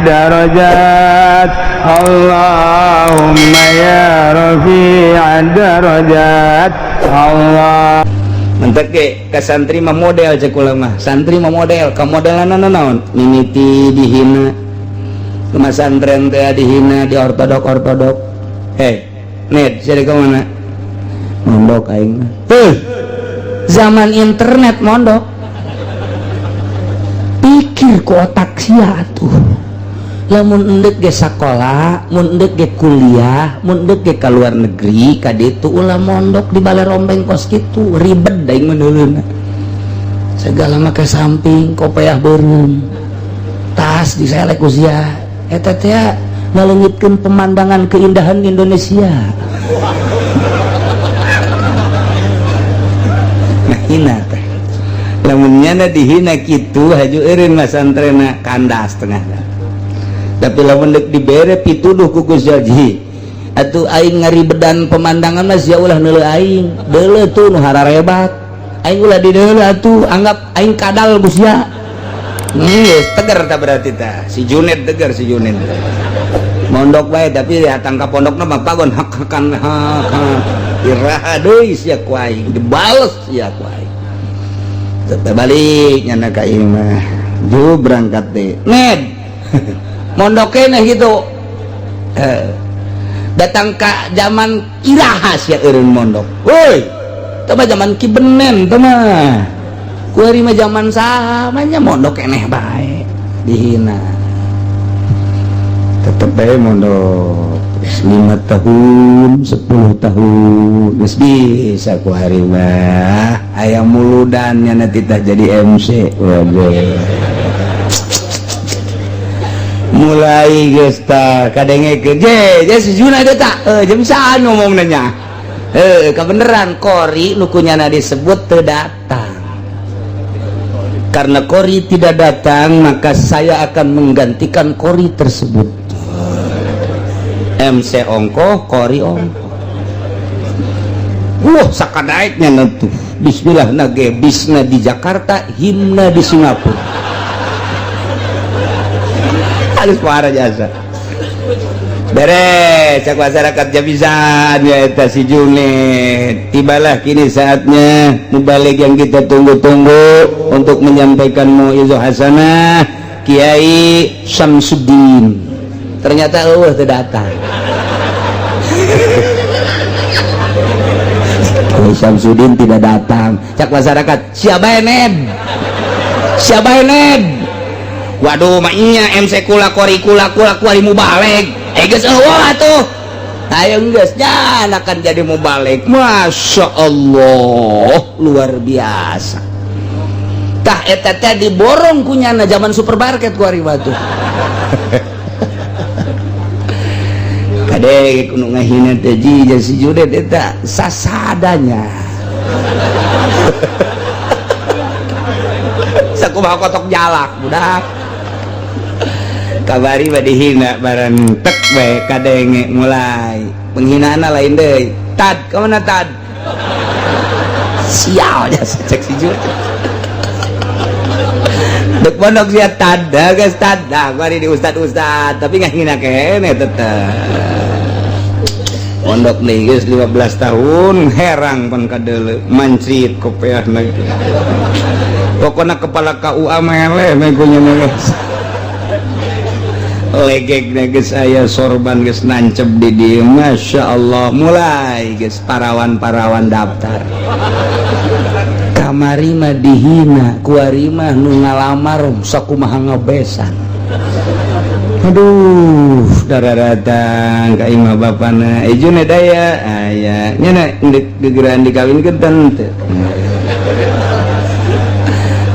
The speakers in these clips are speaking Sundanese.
الدرجات اللهم يا رفيع الدرجات Allah. Mentek ge ka santri mah model, cek kula mah santri mah model ka modelana naon, mimiti dihina ke masantren teh, dihina di ortodok ortodok. Hei Ned, jadi ke mana mondok aing mah? Tuh, zaman internet mondok, pikir ku otak sia tuh. Lamun endek ge sakola, mun endek ge kuliah, mun endek ge ka luar negeri ka ditu, ulah mondok di balai rombeng kos kitu. Ribet daing meneuleuna, segala make samping, kopeah beureum, tas diselek ku sia. Eta teh ngaleungitkeun pemandangan keindahan Indonesia. Nah, hina teh lamun nyana dihina kitu, haju eureun masantrena kandas tengah. Tapi lamun deuk dibere pituduh ku Gus Jaji atuh, aing ngaribedan pemandangan mah, sia ulah neuleuh aing, deuleuh tuh nu hararebat. Aing ulah dideuleuh atuh, anggap aing kadal ku sia. Geus tegar ta berarti ta si Junet, tegar si Junet mondok bae, tapi datang ka pondokna mah pagon hak hakan hak hak. Iraha deui sia ku aing dibales sia ku aing. Tetep balik nyana ka imah ju, berangkat deh Ned, mondok keneh gitu. Eh, datang ka zaman iraha sia eureun mondok? Woi, teu mah zaman Ki Benen teu mah, kuari mah zaman saha mah mondok keneh bae dihina. Tetep bae mondok 5 tahun, 10 tahun geus bisa ku hari mah aya muludan nya nanti tah jadi MC. Waduh, mulai geus tah kadengekeun je je si Juna teh tak eh jam saan ngomong nanya eh kebeneran kori nu kunyana disebut teu datang. Karena kori tidak datang, maka saya akan menggantikan kori tersebut. MC ongkoh, kori ongkoh. Wah, sakadaeknya tuh bismillah nage bisna di Jakarta, himna di Singapura, halus parah jasa beres. Cak masyarakat jabisan ya eta si Junet. Tibalah kini saatnya mubalig yang kita tunggu-tunggu untuk menyampaikan mauizah hasanah, Kiai Syamsuddin. Ternyata eueuh, teu datang. Kiai Syamsuddin tidak datang. Cak masyarakat, siapa Ned, siapa Ned? Waduh, maknya MC kula, kori kula, kula kuari mubalig. Eh, geus eueuh atuh. Ayo geus nya akan jadi mubalig. Masya Allah, luar biasa. Tah, eta teh diborong kunyana zaman supermarket ku ari batu. Kade kudu ngahina teh ji si Judet eta sasadanya. Sakumaha kotok jalak budak. Kabari mah dihina bareng tek bae kadenge mulai penghinaan lain deui. Tad, kemana tad? Sial jasa cek si Judet. Dek pondok sia tad, geus tad. Nah, bari di ustad-ustad, tapi ngahina keneh tetep. Pondok nih geus 15 tahun, herang pan kadeuleu, mancit kopeahna. Pokona kepala KUA meleh meh kunya geus. Legek geus aya sorban geus nancep di dieu, Masya Allah, mulai geus parawan-parawan daftar. Kamari mah dihina, kuari mah nu ngalamar sakumaha ngebesan. Aduh, darah datang ka imah bapana, eh Junet aya aya nya ndek gegeran dikawinkeun teu?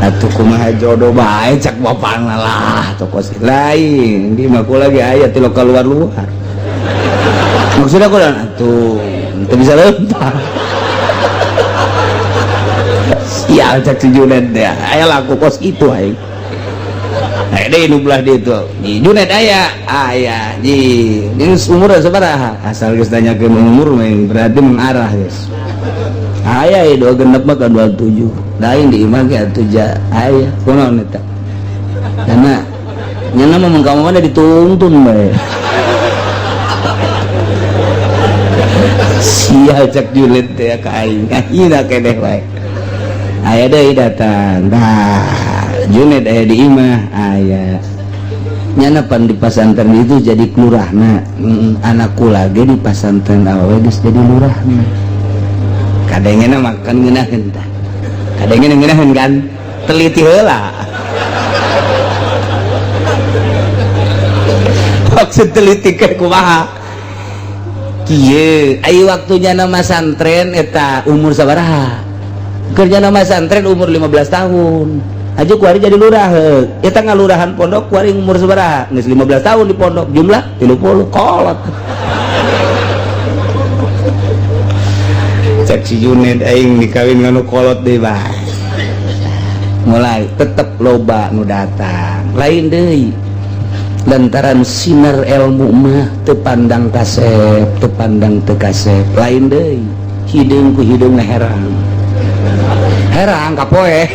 Atuh kumaha jodoh bae cak bapana lah, toko lain di mah lagi aya ti keluar luar. Maksudnya aku dan atuh teu bisa lempar. Sial cak si Junet teh, aya laku kos itu aing. Eh deui nu belah dieu tuh. Di Junet aya, aya. Ji, geus umur sabaraha? Asal geus tanyakeun umur mah berarti mengarah geus. Aya ieu dua genep mah ka 27. Lain di imah ge atuh ja aya. Kunaon eta? Karena Nyana mah mun ka mana dituntun bae. Sial cek Junet teh ka aing. Ngahina keneh wae. Aya deui datang. Tah, Junet aya di imah, aya. Nyana pan di pasantren itu jadi kelurahna. Anak kula ge di pasantren awewe geus jadi lurahna. Kadengena makan ngeunaheun tah. Kadengena ngeunaheun kan? Teliti heula. Maksud teliti ke kumaha? Kieu, ai waktunya nama santren eta umur sabaraha? Kerja nama santren umur 15 tahun. Aja kuari jadi lurah, eta ngalurahan pondok kuari umur sabaraha? Geus 15 tahun di pondok, jumlah 30 kolot. Cek si Junet aing dikawin nganu kolot deui bae. Mulai tetep loba nu datang. Lain deui. Lantaran sinar ilmu mah teu pandang kasep, teu pandang teu kasep. Lain deui. Hideung ku hideung herang. Herang kapoe.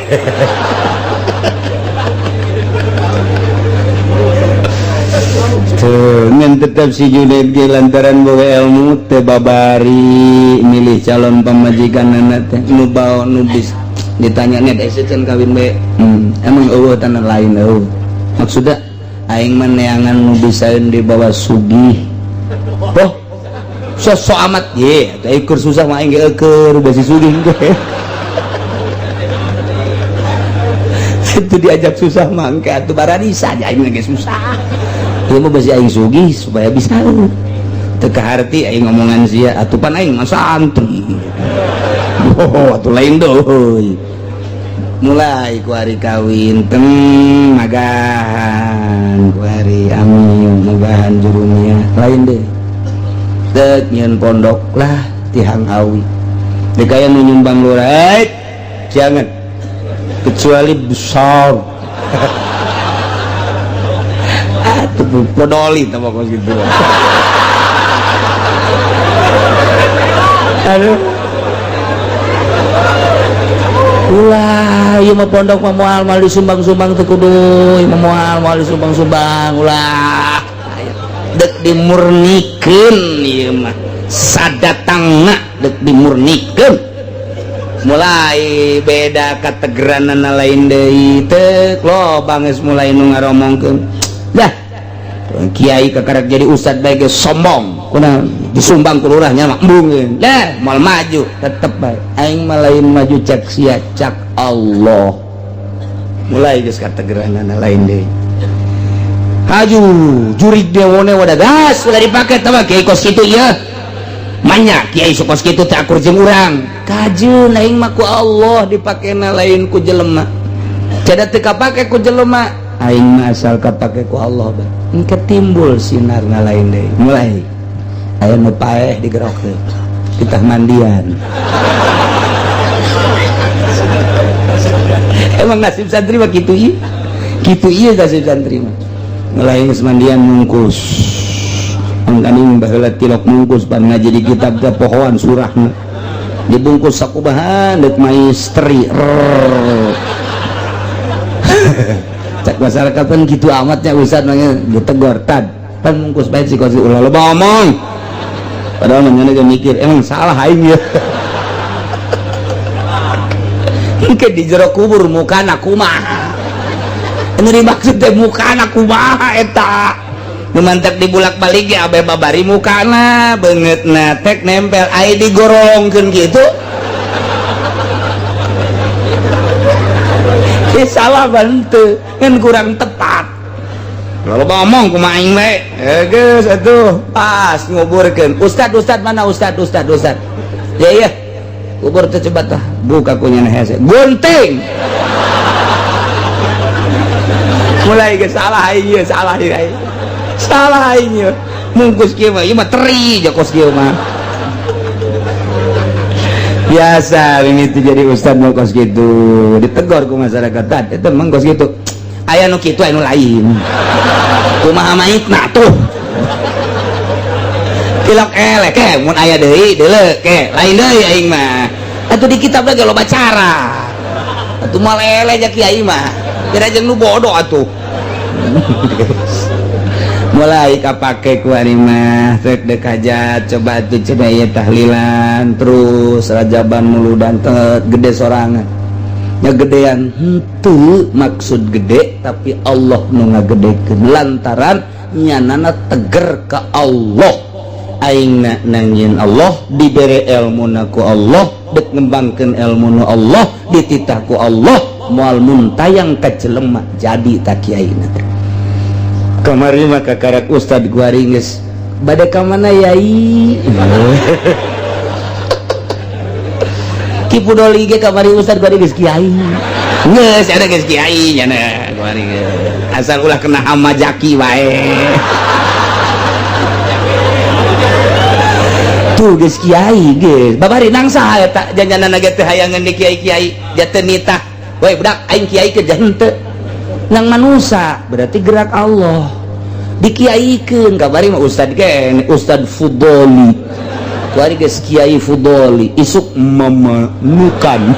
Tuh, ngan tetap si Junet ge lantaran boga ilmu teu babari milih calon pamajikanana teh nu bao nu bis ditanya net ese can kawin bae. Emang eueuh tanah lain eueuh. Maksudna aing mah neangan nu bisaeun dibawa sugih. Boh, sosok amat ye, teh keur susah mah aing ge eueur basi sugih ge. Itu diajak susah mah engke atuh bararisa aja aing ge susah. Ieu mah basi aing sugih supaya bisa. Teu kaharti aing ngomongan sia atuh pan aing mah santri. Oh, atuh lain deui. Mulai ku hari kawin teng magahan ku hari amin magahan jurumia lain deui. Deuk nyieun pondok lah tihang awi. Deuk aya nu nyumbang lurah, jangan kecuali besar. Atuh podoli teh pokok gitu. Aduh. Ulah ieu mah pondok mah moal moal disumbang-sumbang teu kudu, ieu mah moal moal disumbang-sumbang ulah. Deuk dimurnikeun ieu mah. Sadatangna deuk dimurnikeun. Mulai beda kategeranana lain deui teu loba geus mulai nu ngaromongkeun. Dah kiai kakarek jadi ustad bae geus sombong. Kunaon disumbang ku lurahnya mah embungeun. Dah moal maju tetep bae. Aing mah lain maju cek sia cak Allah. Mulai geus kategeranana lain deui. Haju jurig dewone wadah gas ulah dipake tah mah kiai kos kitu ieu. Manya kiai sok kos kitu teh akur jeung urang. Kajeun aing mah ku Allah dipakena lain ku jelema. Cada teu kapake ku jelema, aing mah asal kapake ku Allah bae. Engke timbul sinarna lain deui. Mulai aya nu paeh digerokeun. Ditah mandian. Emang nasib santri mah kitu ieu. Kitu ieu nasib santri mah. Mulai geus mandian mungkus. Angkaning baheula tilok mungkus pan ngaji di kitab teh pohoan surahna. Dibungkus sakubahan deuk maistri. Cak masyarakat pun gitu amatnya ustad mah ditegor tad. Pan mungkus bae si kos ulah loba omong. Padahal mah ge mikir emang salah aing ya. Engke di jero kubur mukana kumaha. Anu dimaksud teh mukana kumaha eta. Nu mantep dibulak-balik ge abe babari mukana beungeutna tek nempel ai digorongkeun kitu. Salah bantu kan kurang tepat. Kalau ngomong kumaha aing bae. Geus atuh pas nguburkeun. Ustad ustad mana ustad ustad ustad. Ya iya. Kubur teh cebat tah. Buka kunyana hese. Gunting. Mulai geus salah aing ieu, salah ieu aing. Salah aing ieu. Mungkus kieu mah ieu mah teri jokos kieu mah. Biasa ini tuh jadi ustad mau kos gitu ditegor ku masyarakat tad itu emang kos gitu aya nu kitu aya nu lain kumaha maitna tuh tilok elek ke mun aya deui deuleu ke lain deui aing mah atuh di kitab lagi loba cara atuh moal eleh ja kiai mah beda jeung nu bodoh atuh. Mulai kapake ku ari mah rek deuk hajat coba atuh cenah ieu tahlilan terus rajaban muludan teh gede sorangan. Nya gedean henteu maksud gede tapi Allah nu ngagedekeun lantaran nyanana teger ka Allah. Aingna nangieun Allah dibere elmuna ku Allah dek ngembangkeun elmuna Allah dititah ku Allah moal muntayang ka jelema jadi ta kiaina. Kamari mah kakarak ustad guari geus bade ka mana yai? Ki Pudoli ge kamari ustad guari geus kiai. Geus ada geus kiai nya guari geus. Asal ulah kena hama jaki wae. Tuh geus kiai geus. Babari nang saha eta janjanana ge teu hayangeun di kiai-kiai jateu nitah. Woi budak aing kiai ke henteu. Nang manusa berarti gerak Allah dikiaikeun kabari mah ustad ge Ustad Fudoli kuari geus Kiai Fudoli isuk memenukan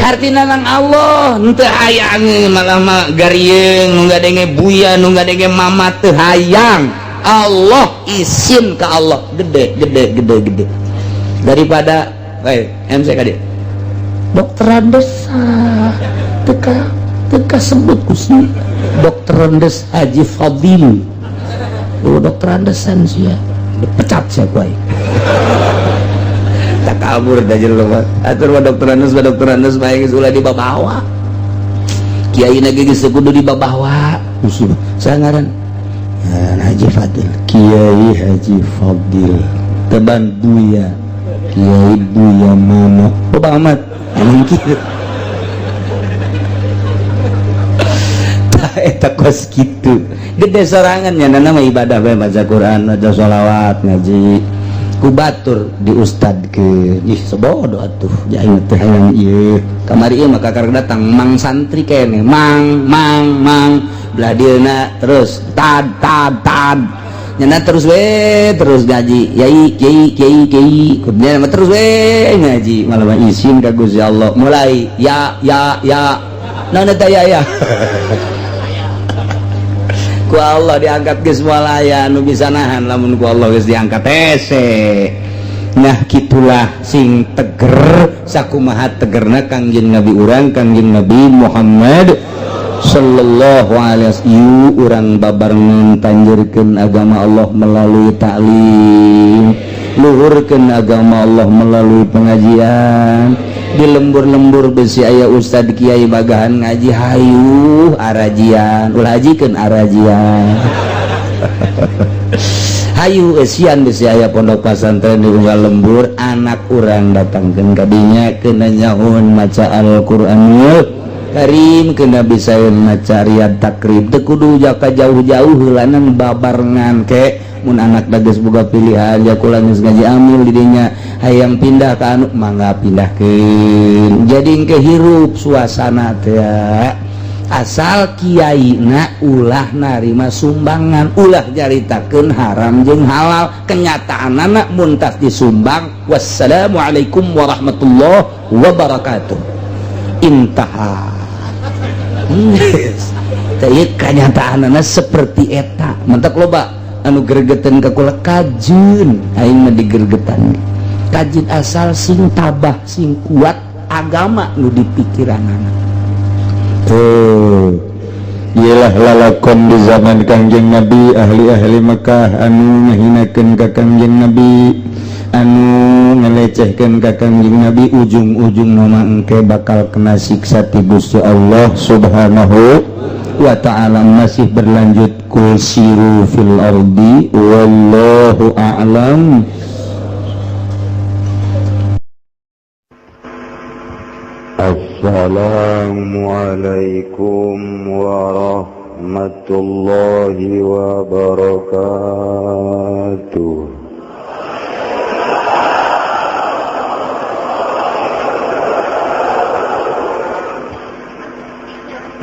artina nang Allah henteu hayang malah mah garieung nu ngadenge buya nu ngadenge mama teu hayang Allah isin ka Allah gede gede gede gede daripada MC ka dieu Dokter Andes teka teka sebut kusi Dokter Andes Haji Fadil. Oh, Dokter Andesan sih ya dipecat sih aku tak kabur dah jelema atur mah Dokter Andes bae geus ulah dibabawa kiai na ge geus kudu dibabawa musuh saya ngaran Haji Fadil Kiai Haji Fadil teban Buya Kiai Buya Mama loba amat emang kieu tah eta kos kitu gede sorangan nya nama ibadah bae maca Quran maca sholawat ngaji ku batur di ustadkeun ih sebodoh atuh aing teh hayang ieu kamari ieu mah kakarek datang mang santri keneh mang mang mang belah dieuna terus tad tad tad nyana terus we terus ngaji yai kiai kiai kiai kemudian terus we ngaji malah izin ka Gusti Allah mulai ya ya ya naon eta ya ya ku Allah diangkat geus moal aya nu bisa nahan lamun ku Allah geus diangkat hese. Nah kitulah sing teger sakumaha tegerna Kangjeng Nabi urang Kangjeng Nabi Muhammad sallallahu alaihi wasallam urang babarengan tanjurkeun agama Allah melalui taklim, luhurkeun agama Allah melalui pengajian. Di lembur-lembur besi aya ustad kiai bagahan ngaji hayu arajian, ulah hajikeun arajian. Hayu eusian besi aya pondok pesantren di unggal lembur anak urang datangkeun ka dinya keuna nyaun maca Al-Qur'anul Karim kena bisa maca Riyad Takrib teu kudu jaka jauh-jauh heulanan babarengan ke mun anak geus boga pilihan ja kula geus ngaji amil di dinya hayang pindah ka anu mangga pindahkeun jadi engke hirup suasana teh asal kiaina ulah narima sumbangan ulah nyaritakeun haram jeung halal kenyataanana mun tas disumbang wassalamualaikum warahmatullahi wabarakatuh intaha. Teh kenyataanana seperti eta mentak loba anu gregetan ka kula kajeun aing mah digergetan kajeun asal sing tabah sing kuat agama nu dipikiranana tuh iyalah lalakon di zaman Kangjeng Nabi ahli-ahli Mekah anu ngahinakeun ka Kangjeng Nabi anu ngelecehkeun ka Kangjeng Nabi ujung-ujung nama engke bakal kena siksa ti Gusti Allah Subhanahu wa ta'ala. Masih berlanjut kul siru fil ardi wallahu a'lam. Assalamualaikum warahmatullahi wabarakatuh.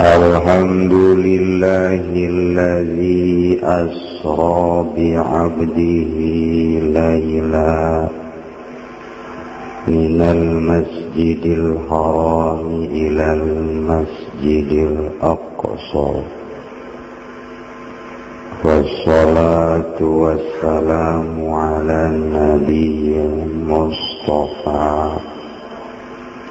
Alhamdulillahilladzi asra bi'abdihi laila minal masjidil harami ilal masjidil Masjidil Aqsa. Wassalatu wassalamu ala nabiyil Mustafa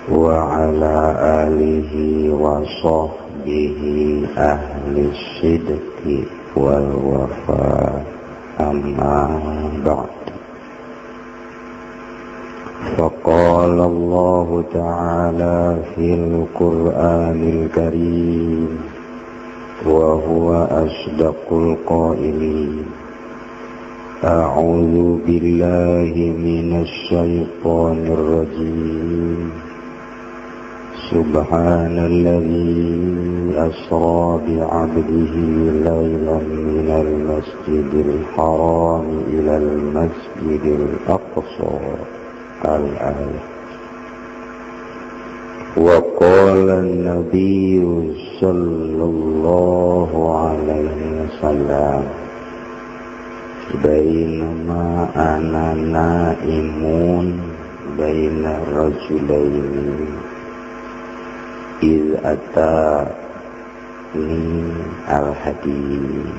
wa ala alihi wa sahbihi ahli sidqi wal wafa. Amma ba'd. Faqala Allah ta'ala fil Qur'anil Karim wa huwa asdaqul qailin. A'udzu billahi minasy syaithanir rajim. Subhanalladzi asra bi'abdihi laylan minal masjidil haram ilal masjidil aqsa. Al-ayah. Wa qala an-nabiy sallallahu alaihi wasallam, bainama ana naimun baina rajulaini iz atani al-hadid.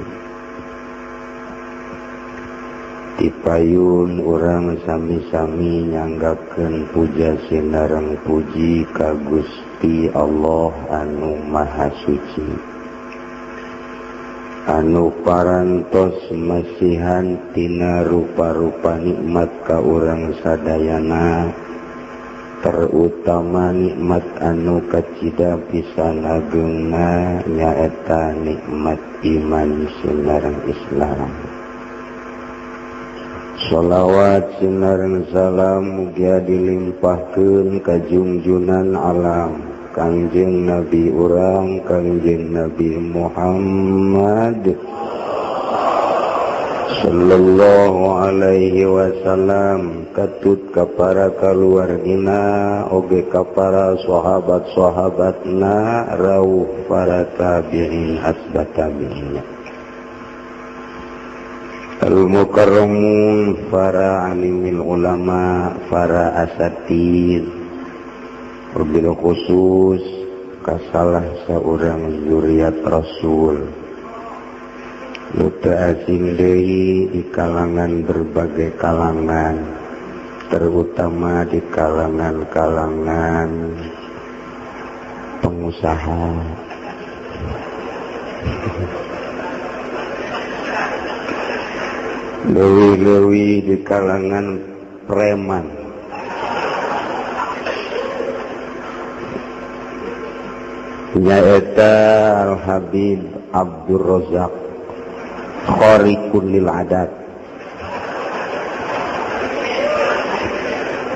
Tipayun urang sami-sami nyanggakeun puja sinareng puji ka Gusti Allah anu Maha Suci, anu parantos masihan tina rupa-rupa nikmat ka urang sadayana, terutama nikmat anu kacida pisan agengna nyaeta nikmat iman sinareng Islam. Sholawat sinareng salam mugia dilimpahkeun ka junjunan alam Kangjeng Nabi urang Kangjeng Nabi Muhammad sallallahu alaihi wasallam, katut ka para kaluargina oge ka para sahabat-sahabatna rauh para tabi'in atba tabi'in. Al-mukarramun, para alimil ulama, para asatid, wabil khusus kasalah seorang zuriat Rasul nu teu asing deui di kalangan berbagai kalangan, terutama di kalangan-kalangan pengusaha. Lewi-lewi di kalangan preman. Nyaeta Al-Habib Abdur Razak Khariqun lil adat.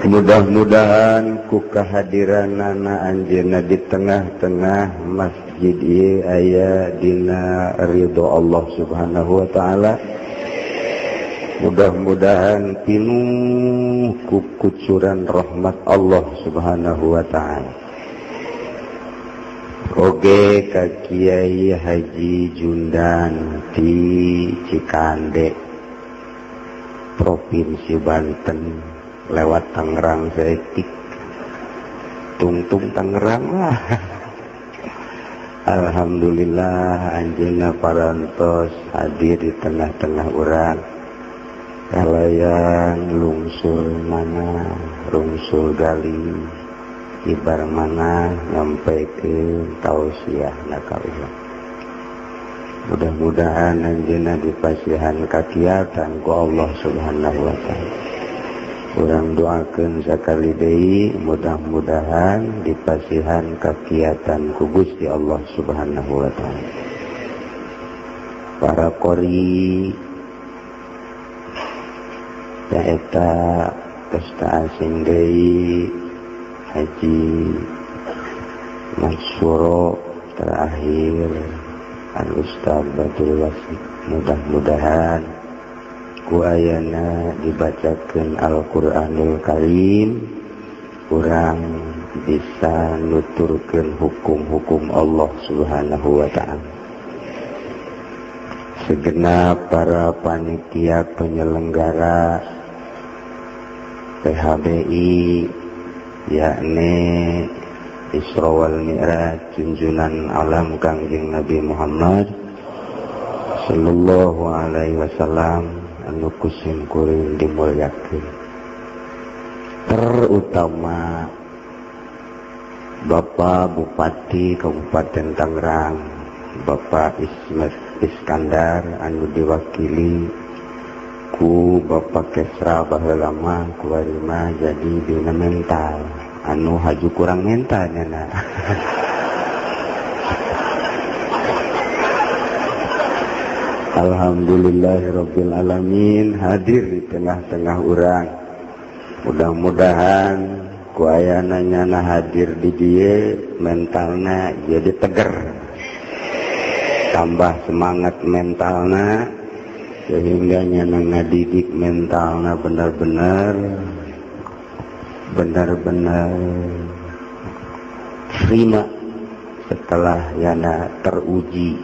Mudah-mudahan ku kehadiranana anjeunna di tengah-tengah masjid ieu aya dina ridho Allah Subhanahu wa taala. Mudah-mudahan pinuh ku kucuran rahmat Allah Subhanahu wa taala. Oge ka Kiai Haji Jundan di Cikande, Provinsi Banten, lewat Tangerang saeutik. Tungtung Tangerang lah. Alhamdulillah anjeunna parantos hadir di tengah-tengah urang. Kalayan lungsur mana, lungsur gali, ibar mana nyampe ke tausiah ka urang. Mudah-mudahan anjeunna dipasihan kakiatan ku Allah Subhanahu wa taala. Urang doakeun sakali deui mudah-mudahan dipasihan kakiatan ku Gusti Allah Subhanahu wa taala. Para qori nyaeta pesta asing deui Haji Mansuro, terakhir Al Ustaz Badrul Wasik. Mudah-mudahan ku ayana dibacakeun Al-Qur'anul Karim, urang bisa nuturkeun hukum-hukum Allah Subhanahu wa taala. Segenap para panitia penyelenggara PHBI, yakni Isra wal Mi'raj junjunan alam Kangjeng Nabi Muhammad sallallahu alaihi wasallam anu kusim kuring dimulyakeun, terutama Bapak Bupati Kabupaten Tangerang Bapak Ismet Iskandar anu diwakili ku Bapak Kesra baheula mah kuari mah jadi dina mental anu haju kurang mental nya. Alhamdulillahirabbil alamin hadir di tengah-tengah urang. Mudah-mudahan ku ayana nyana hadir di dieu mentalna jadi teger, tambah semangat mentalna sehingga nyana ngadidik mentalna benar-benar terima setelah yana teruji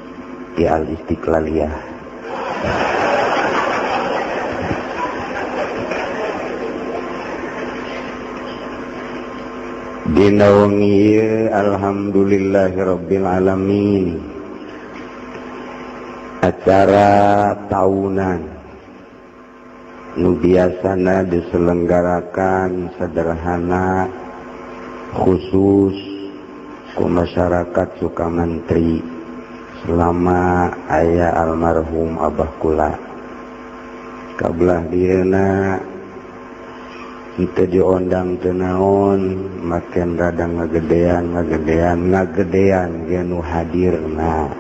di Al-Istiqlaliyah. Dina wengi ieu alhamdulillahirabbil alamin acara tahunan nu biasana diselenggarakan sederhana khusus ku masyarakat Sukamantri selama aya almarhum Abah kula. Kabelah dieuna kita diondang teu naon, makin rada ngagedean ge nu hadirna.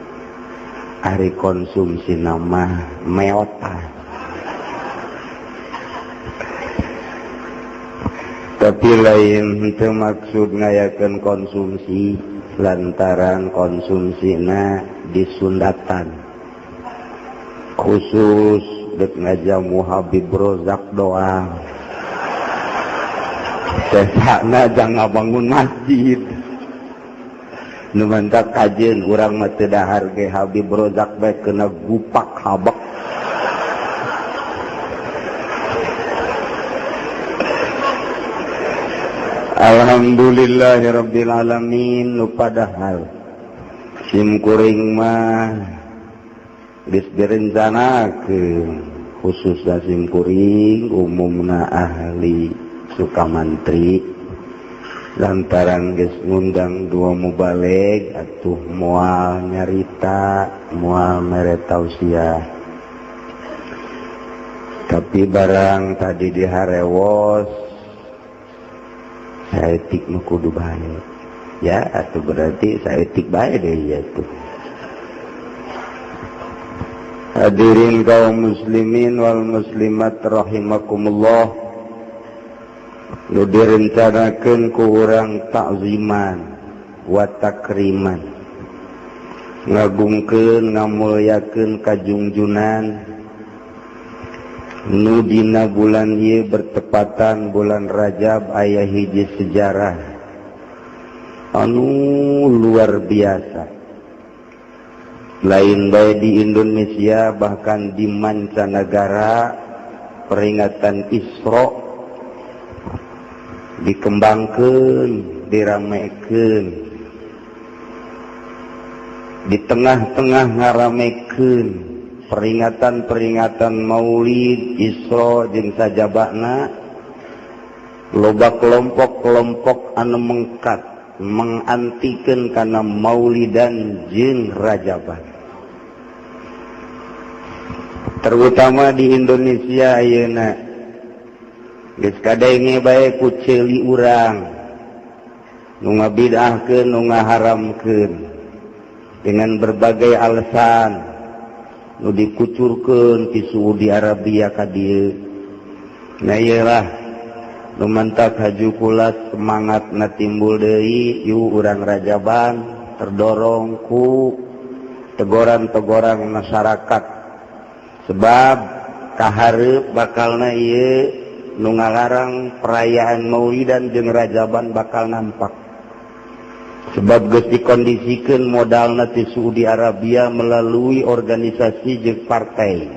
Ari konsumsi nama meota. Tapi lain teu maksud ngayakeun konsumsi lantaran konsumsina disundatan. Khusus dek ngajamu Habib Rozak doang. Sesana jangan bangun masjid. Nu mantak kajeun urang mah teu dahar ge Habib Rozak bae kena gupak habek. Alhamdulillahirabbil alamin nu padahal sim kuring mah geus direncanakeun khususna sim kuring umumna ahli Sukamantri lantaran geus ngundang dua mubalig atuh moal nyarita moal mere tausiah. Tapi barang tadi diharewos saeutik nu kudu bae ya, atuh berarti saeutik bae deui ya tuh. Hadirin kaum muslimin wal muslimat rahimakumullah, nu direncanakeun ku urang takziman wa takriman, ngagungkeun ngamulyakeun kajungjunan nu dina bulan ieu bertepatan bulan Rajab aya hiji sejarah anu luar biasa lain bae di Indonesia bahkan di mancanegara. Peringatan Isra dikembangkeun, diramekeun, di tengah-tengah ngaramekeun peringatan-peringatan Maulid, Isra jeung sajabana loba kelompok-kelompok anu mengkat mengantikeun kana Maulidan jeung Rajaban. Terutama di Indonesia ayeuna geus kadenge bae ku ceuli urang nu ngabid'ahkeun, nu ngaharamkeun dengan berbagai alasan nu dikucurkeun ti Saudi Arabia ka dieu. Nah ieu lah nu mantak haju kula semangatna timbul deui yu urang Rajaban terdorong ku tegoran-tegoran masyarakat sebab kahareup bakalna ieu nu ngalarang perayaan Maulidan jeung Rajaban bakal nampak sebab geus dikondisikeun modalna ti Saudi Arabia melalui organisasi jeung partai.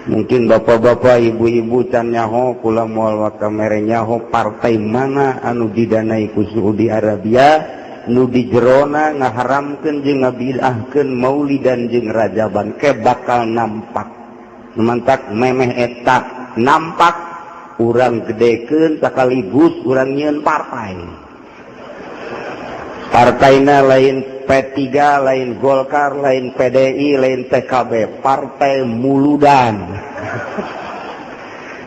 Mungkin bapak-bapak, ibu-ibu can nyaho, kula moal waka mere nyaho partai mana anu didanai ku Saudi Arabia nu di jerona ngaharamkeun jeung ngabid'ahkeun maulidan jeung rajaban ke bakal nampak. Mantak memeh eta nampak urang gedekeun sakaligus urang nyieun partai. Partaina lain P3, lain Golkar, lain PDI, lain PKB, Partai Muludan.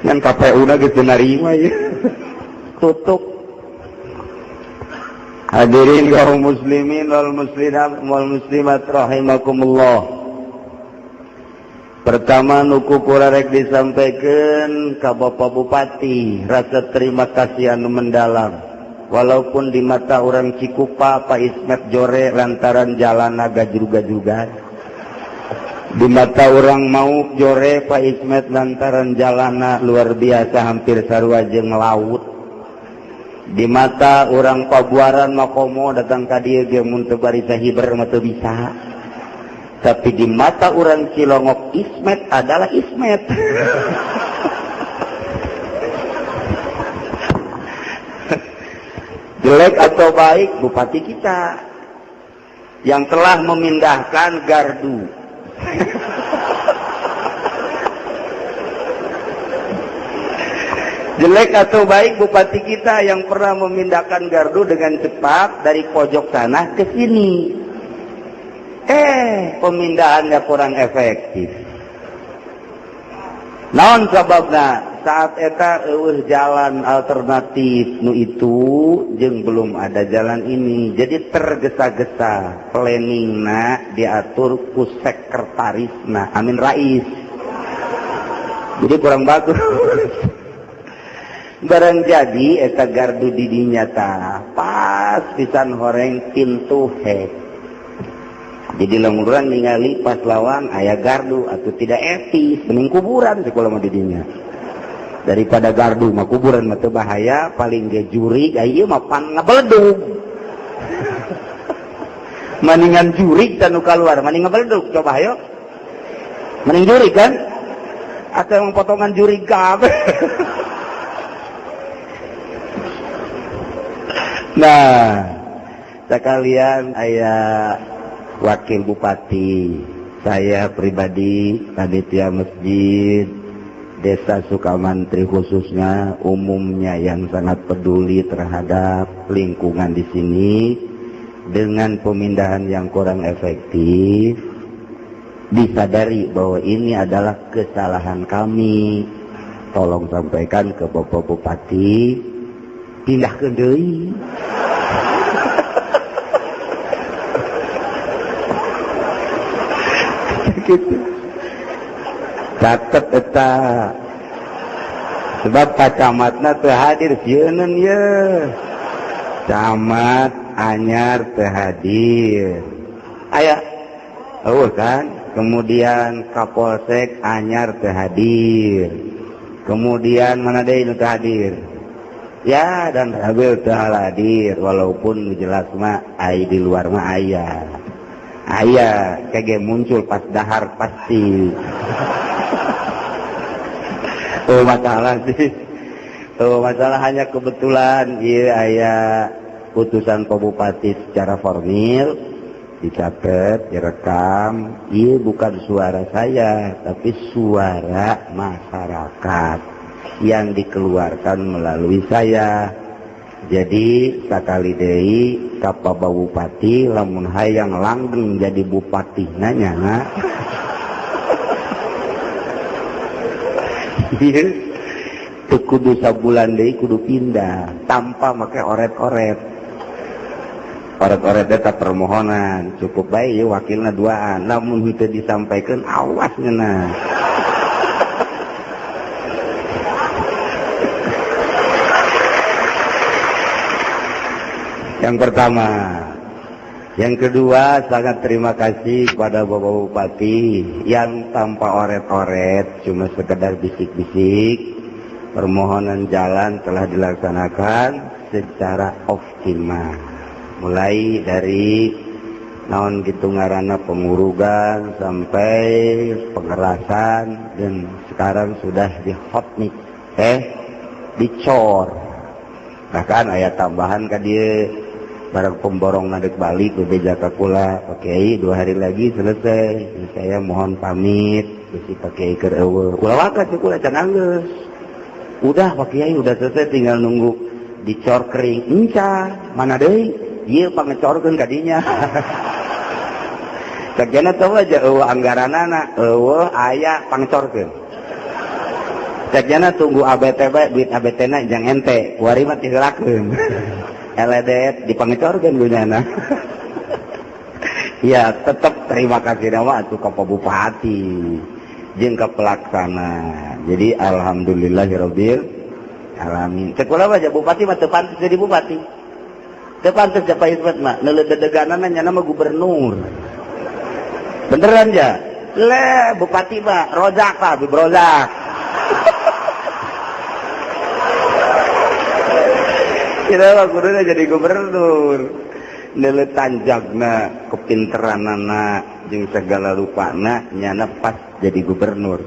Yang KPU na gitu narima ya. Tutup. Hadirin kaum muslimin wal muslimat wal muslimat rahimakumullah. Pertama nu ku kula rek disampaikan ka Bapak Bupati rasa terima kasih anu mendalam. Walaupun di mata orang Cikupa Pak Ismet jore lantaran jalan gajrug-gajrugan. Di mata orang mau jore Pak Ismet lantaran jalana luar biasa hampir sarua jeung laut. Di mata orang Pabuaran makomo datang ka dieu ge mun teu bari sahiber mah teu bisa. Tapi di mata orang Cilongok Ismet adalah Ismet. Jelek atau baik bupati kita yang telah memindahkan gardu. Jelek atau baik bupati kita yang pernah memindahkan gardu dengan cepat dari pojok tanah ke sini. Pemindahannya kurang efektif. Naon sababna? Saat eta eueuh jalan alternatif nu itu jeung belum ada jalan ini. Jadi tergesa-gesa planningna diatur ku sekretarisna Amin Rais. Jadi kurang bagus. Barang jadi eta gardu di dinya tah pas pisan horeng pintu hek. Jadi lamun urang ningali pas lawang aya gardu atau tidak etis mending kuburan sekolah mah di dinya. Daripada gardu mah kuburan mah teu bahaya paling ge jurig ieu mah pan ngabeledug. Maningan jurig tanu kaluar maning ngabeledug coba hayo. Mending jurig kan? Atau emang potongan jurig kabeh. Nah, sekalian aya wakil bupati, saya pribadi panitia masjid Desa Sukamantri khususnya umumnya yang sangat peduli terhadap lingkungan di sini dengan pemindahan yang kurang efektif disadari bahwa ini adalah kesalahan kami. Tolong sampaikan ke Bapak Bupati pindah ke deui. Gitu. Catet eta. Sebab Pak Camatna teu hadir sieun ye. Camat anyar teu hadir. Aya eueuh kan? Kemudian Kapolsek anyar teu hadir. Kemudian mana deui nu teu hadir? Ya dan Rabil teu hadir walaupun jelas mah ai di luar mah aya. Aya kege muncul pas dahar pasti. Oh masalah sih. Oh masalah hanya kebetulan ieu aya putusan Pak Bupati secara formil dicatat, direkam. Ieu bukan suara saya tapi suara masyarakat yang dikeluarkan melalui saya. Jadi sakali deui ka Pak Bupati lamun hayang langgeng jadi bupati nanya na. Teu kudu sabulan deui kudu pindah tanpa make oret-oret. Oret-oret eta permohonan cukup bae ieu wakilna duaan lamun henteu disampaikeun awas ngeunah. Yang pertama. Yang kedua, sangat terima kasih kepada Bapak Bupati yang tanpa oret-oret, cuma sekedar bisik-bisik, permohonan jalan telah dilaksanakan secara optimal. Mulai dari Naon gitu ngaranna, pengurugan sampai pengerasan dan sekarang sudah di hotmix, dicor. Bahkan aya tambahan ka dieu, barang pemborong ngadek balik bebeja ka kula, "Pak Kiai, 2 hari lagi selesai, saya mohon pamit bisi Pak Kiai keur euweuh." "Ulah waka," cek kula, "can anggeus." "Udah, Pak Kiai, udah selesai, tinggal nunggu dicor kering." "Enca mana deui ieu pangecorkeun kadinya." Cek tau aja euweuh anggaranana, euweuh aya pangecorkeun. Cek tunggu ABT bae, duit ABT na jang ente, kuari mah tiheulakeun. Eledet dipangecorkeun gunana. Ya tetep terima kasih nama atuh ka Pak Bupati jeung ka pelaksana. Jadi alhamdulillahirabbil alamin. Cek kula aja, bupati mah teu pantes jadi bupati. Teu pantes Pak Ismet mah, neuleuh dedeganana nya mah gubernur. Beneran ya? Le, bupati mah rozak, Pak, rozak. Kita mah kuduna jadi gubernur. Neuleuh tanjagna, kepinteranana jeung segala rupana nyana pas jadi gubernur.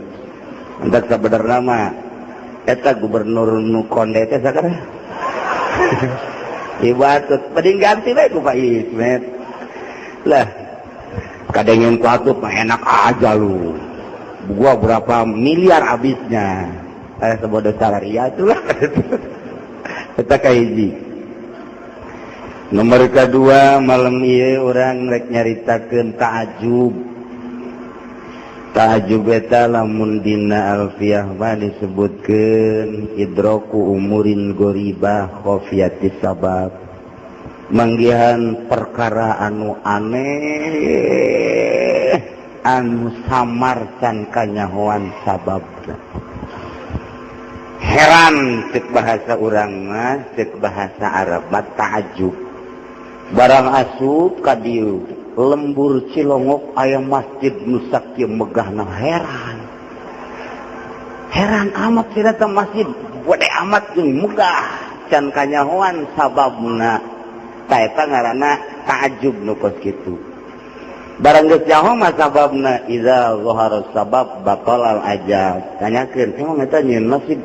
Entak sabenerna mah eta gubernur nu konde teh sakara. Ibatut mending ganti bae ku Pak Ismet. Lah, kadang yang kuatut mah enak aja lu, gua berapa miliar habisnya, sebodoh salaria itulah. Eta kahiji. Nomor kedua, malam ieu urang rek nyaritakeun ta'ajub. Ta'ajub eta lamun dina alfiah mah disebutkeun idroku umurin goribah khofiyatis sabab, manggihan perkara anu aneh anu samar can kanyahoan sababna. Heran cek bahasa urang mah, cek bahasa Arab mah ta'ajub. Barang asup ka dieu lembur Cilongok aya masjid nu sakieu megahna, heran, heran amat sih eta masjid gede amat jeung megah can kanyahoan sababna. Ta eta ngaranna ta'ajub nu kos kitu. Barang geus nyaho mah sababna, idza zahara sabab batalal ajab. Tanyakeun, emang eta nyieun masjid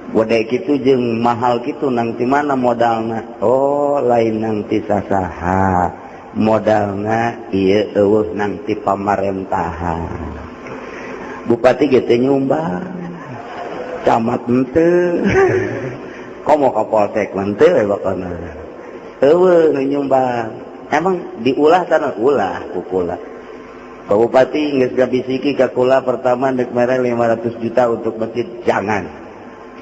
gede kitu jeung mahal kitu nang ti mana modalna? Oh, lain nang ti sasaha modalna ieu, euweuh nang ti pamarentahan. Bupati ge teu nyumbang, camat henteu, komo kapolsek mah henteu we, pokona euweuh nu nyumbang. Emang diulah tanah ulah ku kula. Pak Bupati geus gabisiki ka kula pertama deuk mere 500 juta untuk masjid, jangan.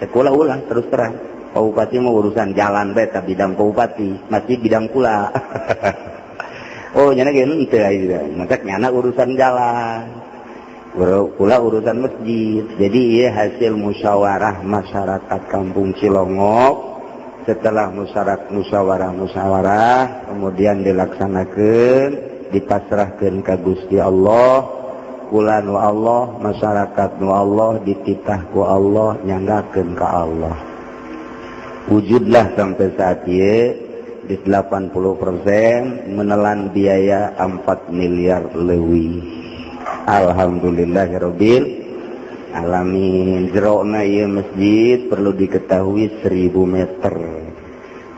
Sekolah ulah terus terang. Pak Bupati mau urusan jalan bae, bidang Pak Bupati, masjid bidang kula. Oh, nyana ge henteu aya. Maka nyana urusan jalan. Kula urusan masjid. Jadi ieu hasil musyawarah masyarakat Kampung Cilongok. Setelah musyawarah musyawarah musyawarah kemudian dilaksanakan, dipasrahkan ke Gusti Allah. Kula nu Allah, masyarakat nu Allah, dititah ku Allah, nyanggakeun ka Allah, wujudlah sampai saat ini di 80% menelan biaya 4 miliar lebih. Alhamdulillahirabbil alamin. Jerona ieu masjid perlu diketahui 1000 meter.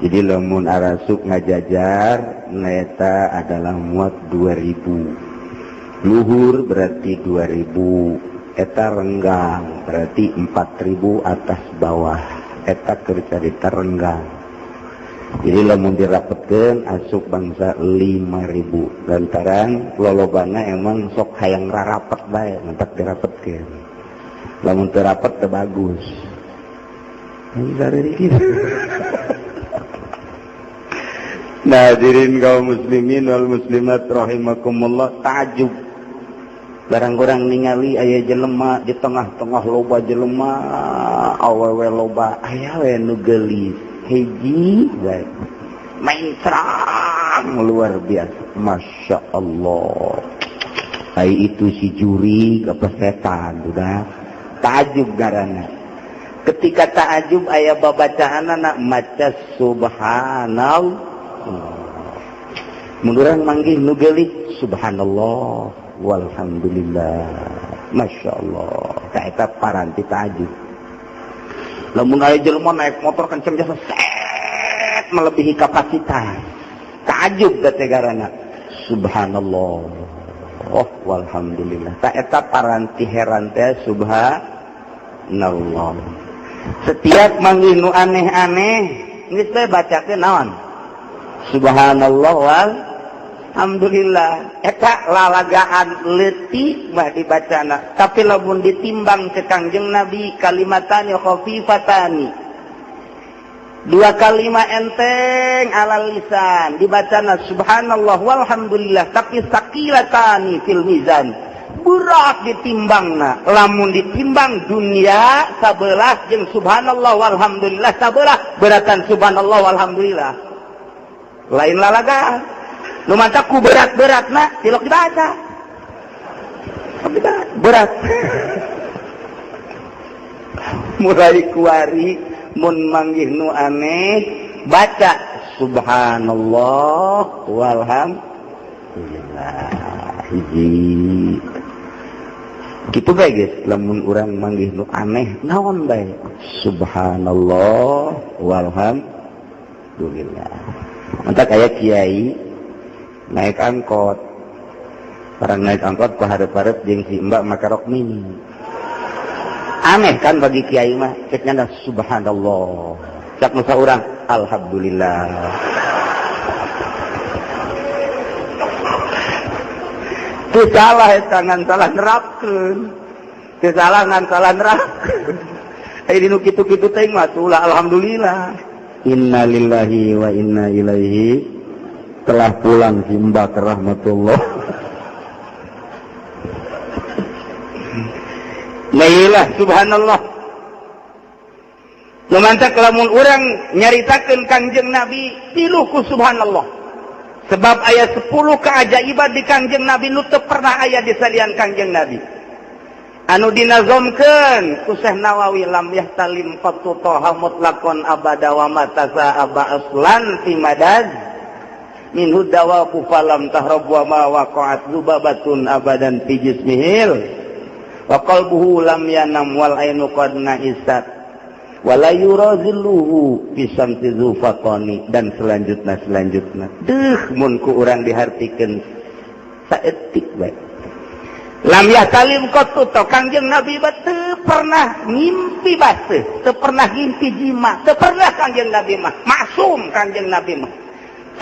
Jadi lamun arasuk ngajajar neta adalah muat 2000, luhur berarti 2000, eta renggang berarti 4000 atas bawah. Eta keur carita renggang. Jadi lamun dirapetkeun asup bangsa 5000, lantaran lolobana emang sok hayang rarapet bae, mentak dirapetkeun. Lamun teu rapet teu bagus. Ini. Nah, hadirin kaum muslimin wal muslimat rahimakumullah, takjub. Barang kurang ningali aya jelema di tengah-tengah loba jelema, awewe loba, aya we nu geulis hiji bae. Main luar biasa. Masya Allah. Ai itu si juri apa setan udah takjub garana. Ketika takjub aya babacaan anak maca subhanallah. Mun urang manggih nu geulis, subhanallah walhamdulillah, masya Allah. Tah, eta paranti ta'ajub. Lamun aya jelema naik motor kenceng jasa set melebihi kapasitas, ta'ajub teh garana, subhanallah, oh walhamdulillah. Tah, eta paranti heran teh, subhanallah. Setiap manggih nu aneh-aneh geus teh bacakeun naon? Subhanallah wal alhamdulillah. Eta lalagaan leutik mah dibacana, tapi lamun ditimbang ke Kangjeng Nabi, kalimatani khafifatani, dua kalimat enteng alal lisan dibacana, subhanallah walhamdulillah, tapi saqilatani fil mizan, berat ditimbangna. Lamun ditimbang dunia sabelah jeung subhanallah walhamdulillah sabelah, beratan subhanallah walhamdulillah. Lain lalagaan nu matak ku berat-berat na tilok dibaca. Dibaca berat. Mulai kuari mun manggih nu aneh, baca subhanallah walhamdulillah. Hiji gitu bae, guys. Lamun urang manggih nu aneh naon bae, subhanallah walhamdulillah. Mantap kayak kiai naik angkot, orang naik angkot ku hareup-hareup jeung si mbak make rok mini. Aneh kan bagi kiai mah. Ceknya subhanallah, cak nu saurang alhamdulillah. Teu salah eta, ngan salah nerapkeun. Teu salah, ngan salah nerapkeun. Aya dinu kitu-kitu teh mah tulah alhamdulillah. Innalillahi wa inna ilaihi, telah pulang si mbak rahmatullah. Nah, subhanallah. Nu mantak lamun urang nyaritakeun Kangjeng Nabi piluh ku subhanallah. Sebab aya 10 keajaiban di Kangjeng Nabi nu teu pernah aya di salian Kangjeng Nabi. Anu dinazomkeun ku Syekh Nawawi, lam yahtalim qattu toha mutlaqan abada wa matasa aba aslan fi madad minhu dawabu falam tahrab wa ma waqa'at zubabatun abadan fi jismihil wa qalbuhu lam yanam wal ainu qad na'isat wala yurazilluhu fi samti zufaqani, dan selanjutnya selanjutnya. Deuh, mun ku urang dihartikeun saeutik bae. Lam yahtalim qattu to, Kangjeng Nabi teu pernah ngimpi baseuh, teu pernah ngimpi jima, teu pernah. Kangjeng Nabi mah maksum. Kangjeng Nabi mah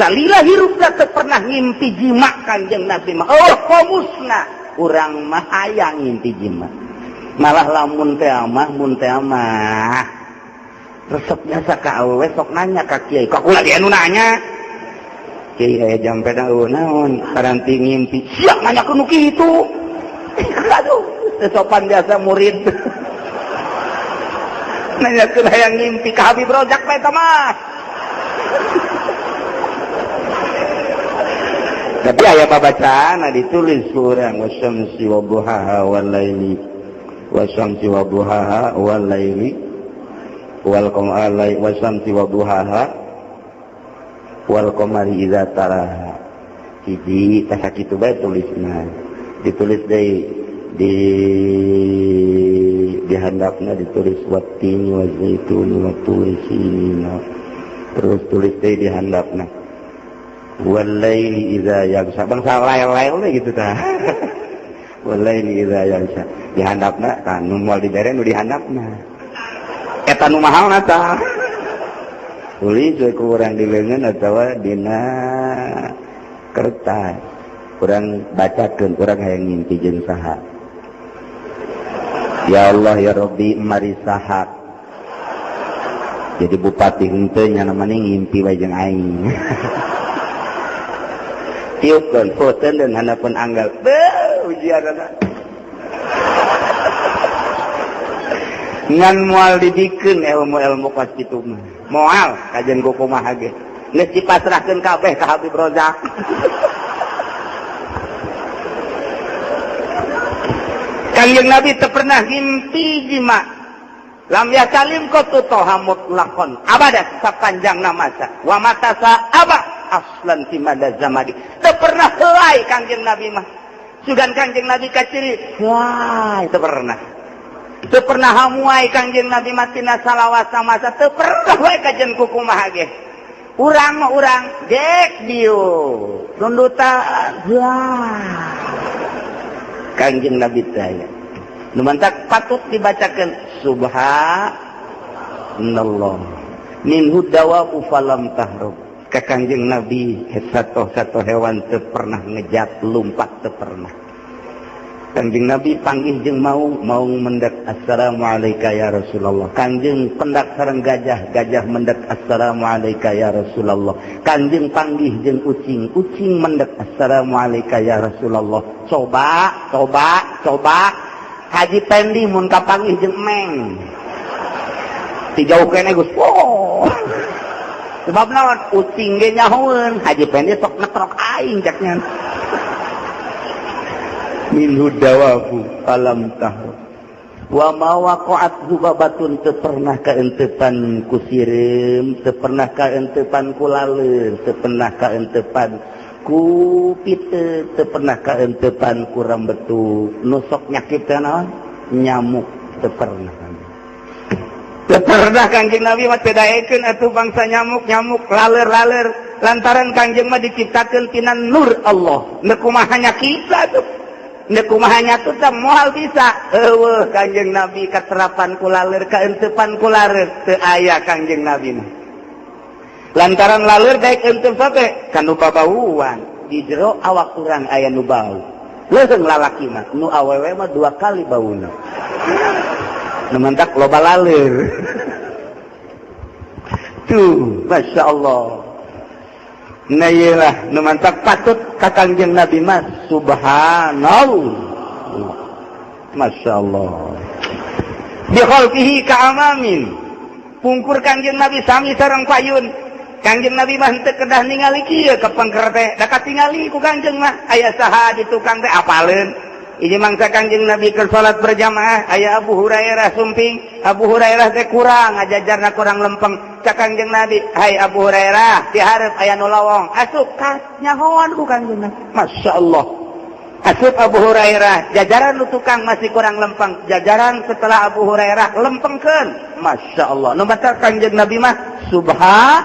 salila hirupna teu pernah ngimpi jima. Kangjeng Nabi mah oh komusna. Urang mah hayang ngimpi jima. Malah lamun teh mah, mun teh mah resepnya saka awewe sok nanya ka kiai. Kok kula dia nu nanya, kiai aya jampe eueuh naon paranti ngimpi siap nanya ku nu kitu. Aduh, sopan biasa murid nanya ke hayang ngimpi ka Habib Rozak bae eta mah. Tapi aya pabacaan ditulis urang, wasyamsi wa duhaha wal laili, wasyamsi wa duhaha wal laili wal qamari, wasyamsi wa duhaha wal qamari idza taraha. Hiji tah sakitu bae tulisna. Ditulis deui di handapna, ditulis wattini wa zaituni wa turi sinina. Terus tulis deui di handapna wal laili idza yaghsha, bangsa lail-lail we gitu tah. Wal laili idza yaghsha di handapna tah, nu moal dibere nu di handapna eta nu mahalna tah. Tulis we ku urang di leungeun atawa dina kertas. Urang bacakeun, urang hayang ngimpi jeung saha. Ya Allah ya Rabbi, mari saha jadi bupati henteu nya, namanya ngimpi wae jeung aing. Tiupkeun foten dan handapeun anggal. Beuh, ujianana ngan moal didikeun ilmu-ilmu kos kitu mah. Moal kajian ku kumaha ge geus dipasrahkeun kabeh ka Habib Rozak. Kangjeng Nabi teu pernah ngimpi jima. Lam yahtalim qattu toha mutlaqan abada sapanjang masa wa matasa aba. Aslan fi mada zamani. Teu pernah helai Kangjeng Nabi mah. Sugan Kangjeng Nabi kaciri, wah, teu pernah. Teu pernah hamuai Kangjeng Nabi mah tina salawasa masa, teu pernah wae kajen kukumaha ge. Urang mah urang dek dieu nundutan, wah. Kangjeng Nabi teh aya. Nu mantak patut dibacakeun subhanallah. Minhu dawabu falam tahrub. Ka Kangjeng Nabi satu-satu hewan teu pernah ngejat, lumpat teu pernah. Kangjeng Nabi panggih jeung maung, maung mendak assalamualaikum ya Rasulullah. Kangjeng pendak sareng gajah, gajah mendak assalamualaikum ya Rasulullah. Kangjeng panggih jeung ucing, ucing mendak assalamualaikum ya Rasulullah. Coba, coba, coba Haji Pendi mun kapanggih jeung emeng. Ti jauh keneh geus. Oh. Sebab naon? Ucing ge nyahoeun, Haji Pendi sok ngetrok aing caknya. Minhu dawabu alam tahu. Wa ma waqa'at zubabatun, teu pernah kaentepan ku sireum, teu pernah kaentepan ku laleur, teu pernah kaentepan ku pite, teu pernah kaentepan ku rambetu. Nu sok nyakit teh naon? Nyamuk teu pernah. Teu pernah Kangjeng Nabi mah teu daekeun atuh bangsa nyamuk-nyamuk, laler-laler, lantaran Kangjeng mah diciptakeun tina nur Allah. Nu kumaha nyakitna tuh? Nu kumaha nyatut teh moal bisa. Eueuh Kangjeng Nabi katerapan ku laler, kaentepan ku laler, teu aya Kangjeng Nabi mah. Lantaran laler daek entep sampe kanu babauan di jero awak urang aya nu bau. Leuheung lalaki mah, nu awewe mah dua kali bauna. Nu mantak loba laler. Tuh, Masya Allah. Nah iyalah, nu mantak patut ka Kangjeng Nabi mah subhanallah. Masya Allah. Bi khalqihi ka amamin. Pungkur Kangjeng Nabi sami sareng payun. Kangjeng Nabi mah henteu kedah ningali kieu ka pengker teh, da katingali ku Kangjeng mah aya saha di tukang teh apaleun. Ini mangsa Kangjeng Nabi keur salat berjamaah aya Abu Hurairah sumping. Abu Hurairah teh kurang ngajajarna, kurang lempeng. Cak Kangjeng Nabi, "Hai Abu Hurairah, di hareup aya nu lowong." Asup kas nyahoan ku Kangjeng Nabi. Masya Allah. Asup Abu Hurairah, jajaran nu tukang masih kurang lempeng. Jajaran setelah Abu Hurairah lempengkeun. Masya Allah. Nu baca Kangjeng Nabi mah subhanallah.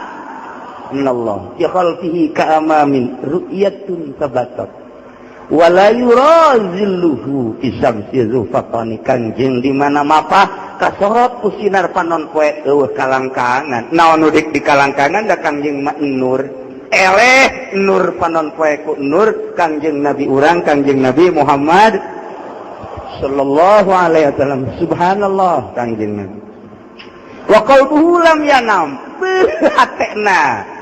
Bi khalqihi ka amamin ru'yatun tabatat. Wala yura zilluhu isamsi zufatani. Kangjeng di mana mapah kasorot ku sinar panon poe, eueuh kalangkangan. Naon nu di kalangkangan, da Kangjeng mah nur. Eleh nur panon poe ku nur Kangjeng Nabi urang, Kangjeng Nabi Muhammad sallallahu alaihi wasallam. Subhanallah Kangjeng Nabi. Wa qalbuhu lam yanam. Beuh, hatena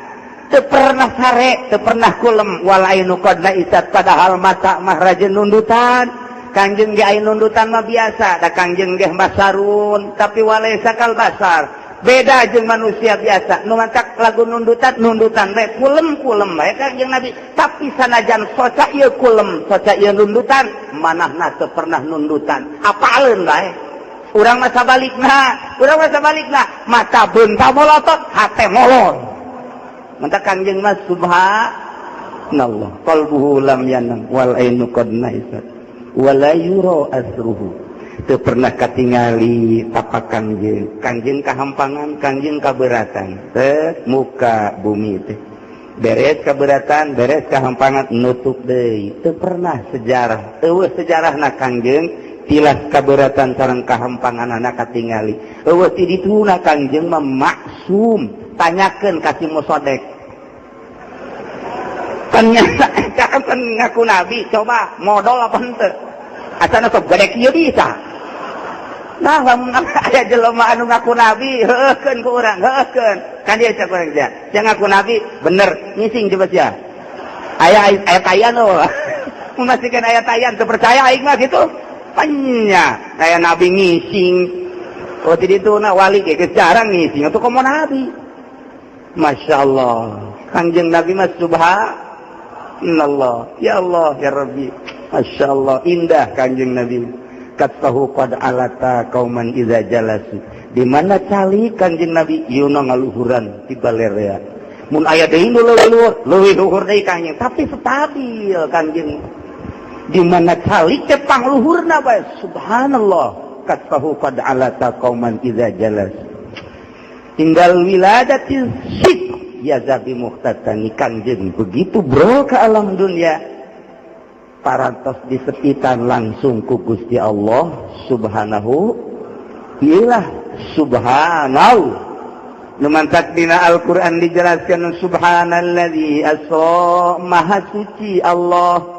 teu pernah sare, teu pernah kulem. Wal ainu qad naisat, padahal mata mah rajin nundutan. Kangjeng ge aya nundutan mah biasa, da Kangjeng ge basarun, tapi walaysa kal basar, beda jeung manusia biasa. Nu mantak lagu nundutan nundutan bae, kulem kulem bae Kangjeng Nabi, tapi sanajan soca ieu kulem, soca ieu nundutan, manahna teu pernah nundutan, apaleun bae. Urang mah sabalikna, urang mah sabalikna, mata beunta molotot, hate molor. Maka Kangjeng mah subhanallah, qalbuhu lam yanam wal ainu qad naisat wala yura asruhu. Teu pernah katingali tapak Kangjeng. Kangjeng kahampangan, Kangjeng kaberatan teh muka bumi teh beres keberatan, beres kahampangan, nutup deui. Teu pernah sejarah, eueuh sejarahna Kangjeng tilas keberatan sareng kahampangan anak katingali, eueuh ti dituna. Kangjeng mah maksum. Tanyakeun ka si Musodek, ternyata kan ngaku nabi, coba modal apa henteu, asana sok gede kieu bisa. Nah, lamun aya jelema anu ngaku nabi, heukeun ku urang, heukeun kan dia. Cak urang sia, sia ngaku nabi bener, ngising coba sia. Aya aya tayan oh, memastikan aya tayan, teu percaya aing mah gitu. Panya aya nabi ngising, oh jadi itu na wali ge geus jarang ngising atuh, komo nabi. Masya Allah, Kangjeng Nabi mah subhanallah. Ya Allah, ya Rabbi. Masya Allah, indah Kangjeng Nabi. Katahu qad alata kauman idza jalasu. Di mana cali Kangjeng Nabi yuna ngaluhuran di balerea. Mun aya deui nu leuwih luhur, leuwih luhur deui Kangjeng, tapi stabil Kangjeng. Di mana calik teh pangluhurna bae, subhanallah, katfahu qad alata qauman idza jalas. Tinggal wiladatil sit ya zabi muhtatani. Kangjeng begitu bro ke alam dunia, parantos disepitan langsung ku Gusti Allah Subhanahu ilah subhanahu. Nu mantak dina Al-Qur'an dijelaskan subhanalladzi asra, maha suci Allah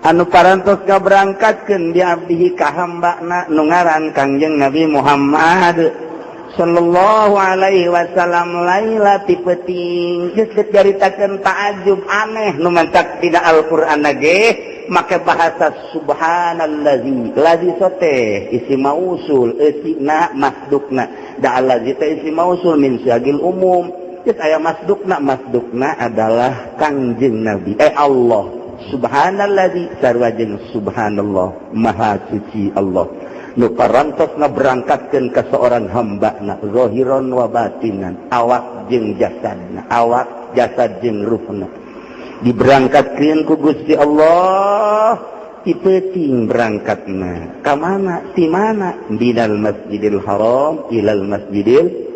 anu parantos ngaberangkatkeun bi abdihi ka hambana nu ngaran Kangjeng Nabi Muhammad sallallahu alaihi wasallam laila ti peuting. Geus dicaritakeun ta'ajub aneh, nu mantak dina Al-Qur'an ge make bahasa subhanallazi. Lazi sote isi mausul, eusina masdukna da allazi teh isi mausul min syagil umum. Geus aya masdukna, masdukna adalah Kangjeng Nabi, eh, Allah. Subhanallazi sarua jeung subhanallah, maha suci Allah nu parantos ngaberangkatkeun ka seorang hamba na zahiron wa batinan, awak jeung jasadna, awak jasad jeung ruhna diberangkatkeun ku Gusti Allah ti peuting. Berangkatna ka mana, ti mana? Minal Masjidil Haram ilal Masjidil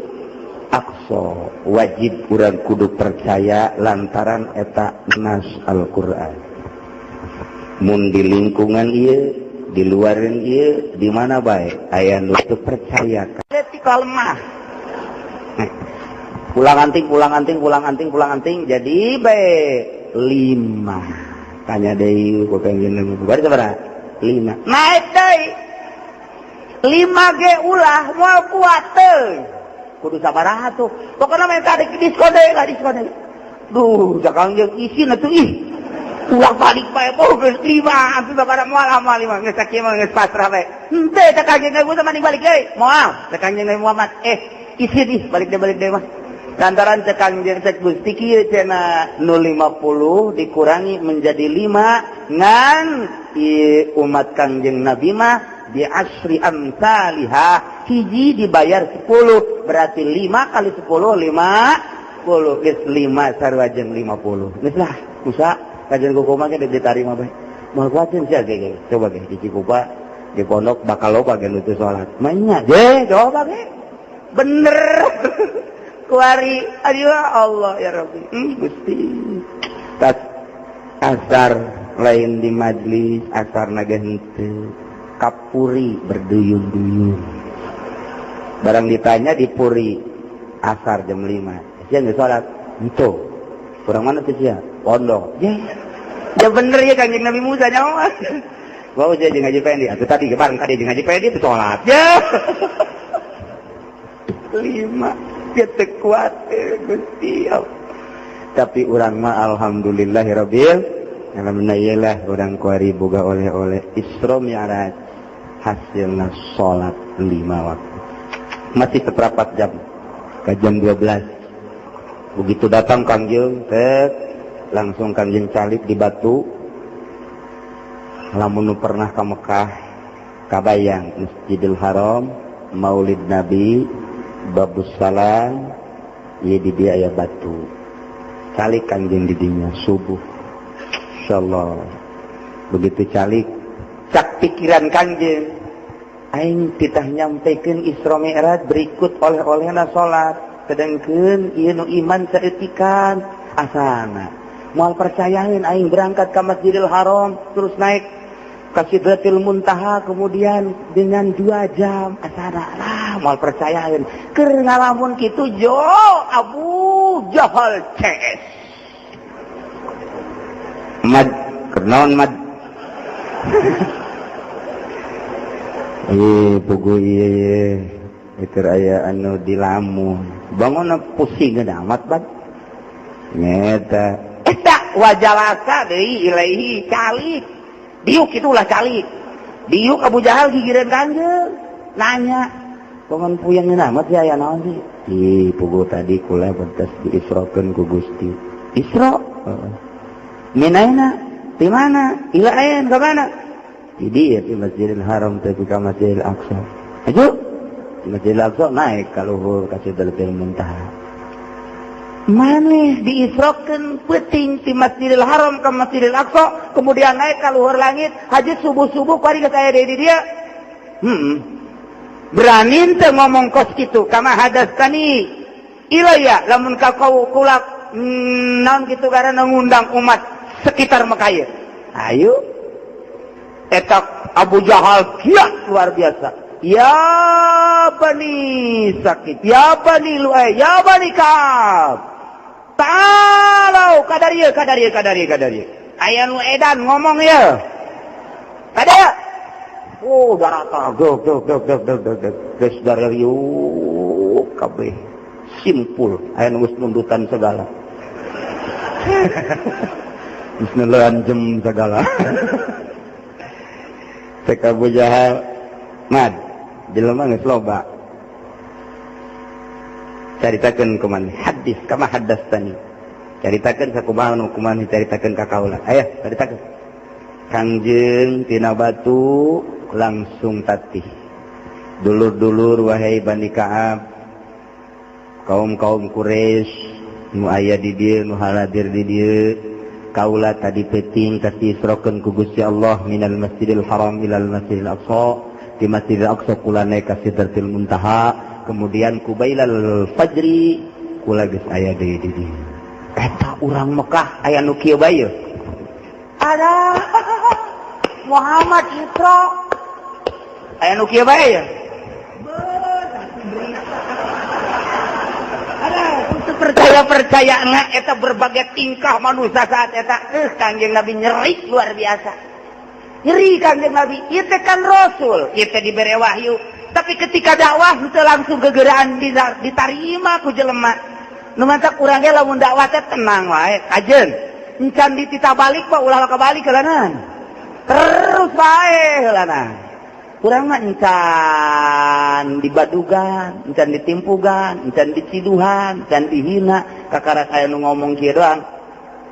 Aqsa. Wajib urang kudu percaya lantaran eta nas Al-Qur'an. Mun di lingkungan ieu, di luaran ieu, di mana bae aya nu teu percaya ka lemah, pulang anting, pulang anting, pulang anting, pulang anting, jadi bae lima. Tanya deui ku Kangjeng Nabi, bari sabaraha? Lima. Naik deui lima ge ulah, moal kuat teu, kudu sabaraha tuh? Pokoknya minta di diskon deui lah, diskon deui. Duh, Kangjeng isin atuh, ih, ulah balik bae. Oh, geus lima atuh sabaraha? Moal, moal lima, geus sakieu mah geus pasrah bae. Henteu, cek Kangjeng Nabi mah balik deui moal. Cek Kangjeng Nabi Muhammad, eh, isin ih, balik deui, balik deui mah. Lantaran cek Kangjeng, cek Gusti kieu cenah, nu 50 dikurangi menjadi 5, ngan i umat Kangjeng Nabi mah bi asyri amsalihah, hiji dibayar 10, berarti 5 kali 10 50. Geus 5 sarua jeung 50, geus lah kusa kajian kumaha ge ditarima bae, moal kuatin sia ge. Ge coba ge di Cikupa, di pondok bakal loba ge nu teu salat mah ge, coba ge bener kuari. Aduh Allah ya Rabbi, Gusti. Tas asar lain di majlis, asar naga henteu, kapuri berduyun-duyun. Barang ditanya di puri asar jam 5, sia geus salat itu? Kurang mana tuh sia? Pondok ya. Ya bener ya, Kanjeng Nabi Musa nyawa. Wah, sia jeung Haji Pendi atuh tadi bareng tadi jeung Haji Pendi itu salat ya lima. Kita kuat, Gusti. Tapi urang mah alhamdulillahirabbil alamin lah, urang kuari boga oleh-oleh Isra Mi'raj, hasilna salat lima waktu. Masih seperempat jam ke jam 12. Begitu datang Kangjeng tek, langsung Kangjeng calik di batu. Lamun nu pernah ke Mekah kabayang Masjidil Haram, Maulid Nabi, Babus Salam, ieu di dia aya batu calik Kangjeng didinya subuh. Insyaallah begitu calik, cak pikiran Kangjeng, aing titah nyampekeun Isra Mi'raj berikut oleh-olehna salat, sedangkeun ieu nu iman saeutikan, asana moal percayain aing berangkat ke Masjidil Haram terus naik ke Sidratil Muntaha kemudian dengan 2 jam, asana lah moal percayain. Keur ngalamun kitu, jo Abu Jahal CS mad kenaon mad. Ih, pugu ieu itu aya anu dilamun bangun pusing amat bad nyeta eta wajalasa deui ilaihi calik diuk itulah calik diuk. Abu Jahal gigireun Kangjeng, nanya, "Bangun puyeng amat ya, ya naon sih?" "Ih, pugu tadi kula bentas diisrokeun ku Gusti." "Isra minaina, di mana? Ila ain, ke mana?" "Di dia di Masjidil Haram tapi ke Masjidil Aqsa." "Aju di Masjidil Aqsa naik ka luhur ka Sidratil Muntaha." Maneh diisrokeun peuting ti Masjidil Haram ke Masjidil Aqsa, kemudian naik ka luhur langit, haji subuh-subuh kuari geus aya deui di dieu. Berani teu ngomong kos kitu? Kama hadastani ilayya, lamun ka kau kula naon kitu karena ngundang umat sekitar Mekah ieu. Ayo. Eta Abu Jahal kiat luar biasa. Ya Bani Sakit, ya Bani Lu'ay, ya Bani Ka'ab. Ta'alau kadarieu, kadarieu, kadarieu, kadarieu. Aya nu edan ngomong ya. Kada. Oh, darata gog gog gog gog gog gog gog. Geus darariuk kabeh. Simpul aya nu geus nundutan segala. Geus neuleuan jem segala. Cek Abu Jahal, "Mad, jelema geus loba. Caritakeun kumaha, hadis kama haddastani. Caritakeun sakumaha nu kumaha caritakeun ka kaula. Aya, caritakeun." Kangjeng tina batu langsung tatih. "Dulur-dulur, wahai Bani Ka'ab, kaum-kaum Quraisy nu aya di dieu, nu haladir di dieu, kaula tadi peuting kasisrokeun ku Gusti Allah minal Masjidil Haram ilal Masjidil Aqsa, di Masjidil Aqsa kula naik ka Sidratil Muntaha, kemudian kubailal fajri kula geus aya deui di dieu." Eta urang Mekah aya nu kieu bae? Ada Muhammad Isra aya nu kieu bae ya? Ada percaya-percaya nggak eta berbagai tingkah manusia saat eta. Kangjeng Nabi nyeri luar biasa, nyeri Kangjeng Nabi. Itu kan Rasul, itu diberi wahyu, tapi ketika dakwah itu langsung kegeraan ditarima ku jelema. Nu mantak urang ge lamun dakwah teh tenang wae, kajen encan ditita balik pak, ulah kebalik heulanan, terus bae heulanan. Urang mah encan dibadugan, encan ditimpugan, encan diciduhan, encan dihina, kakarak aya nu ngomong kieu doang.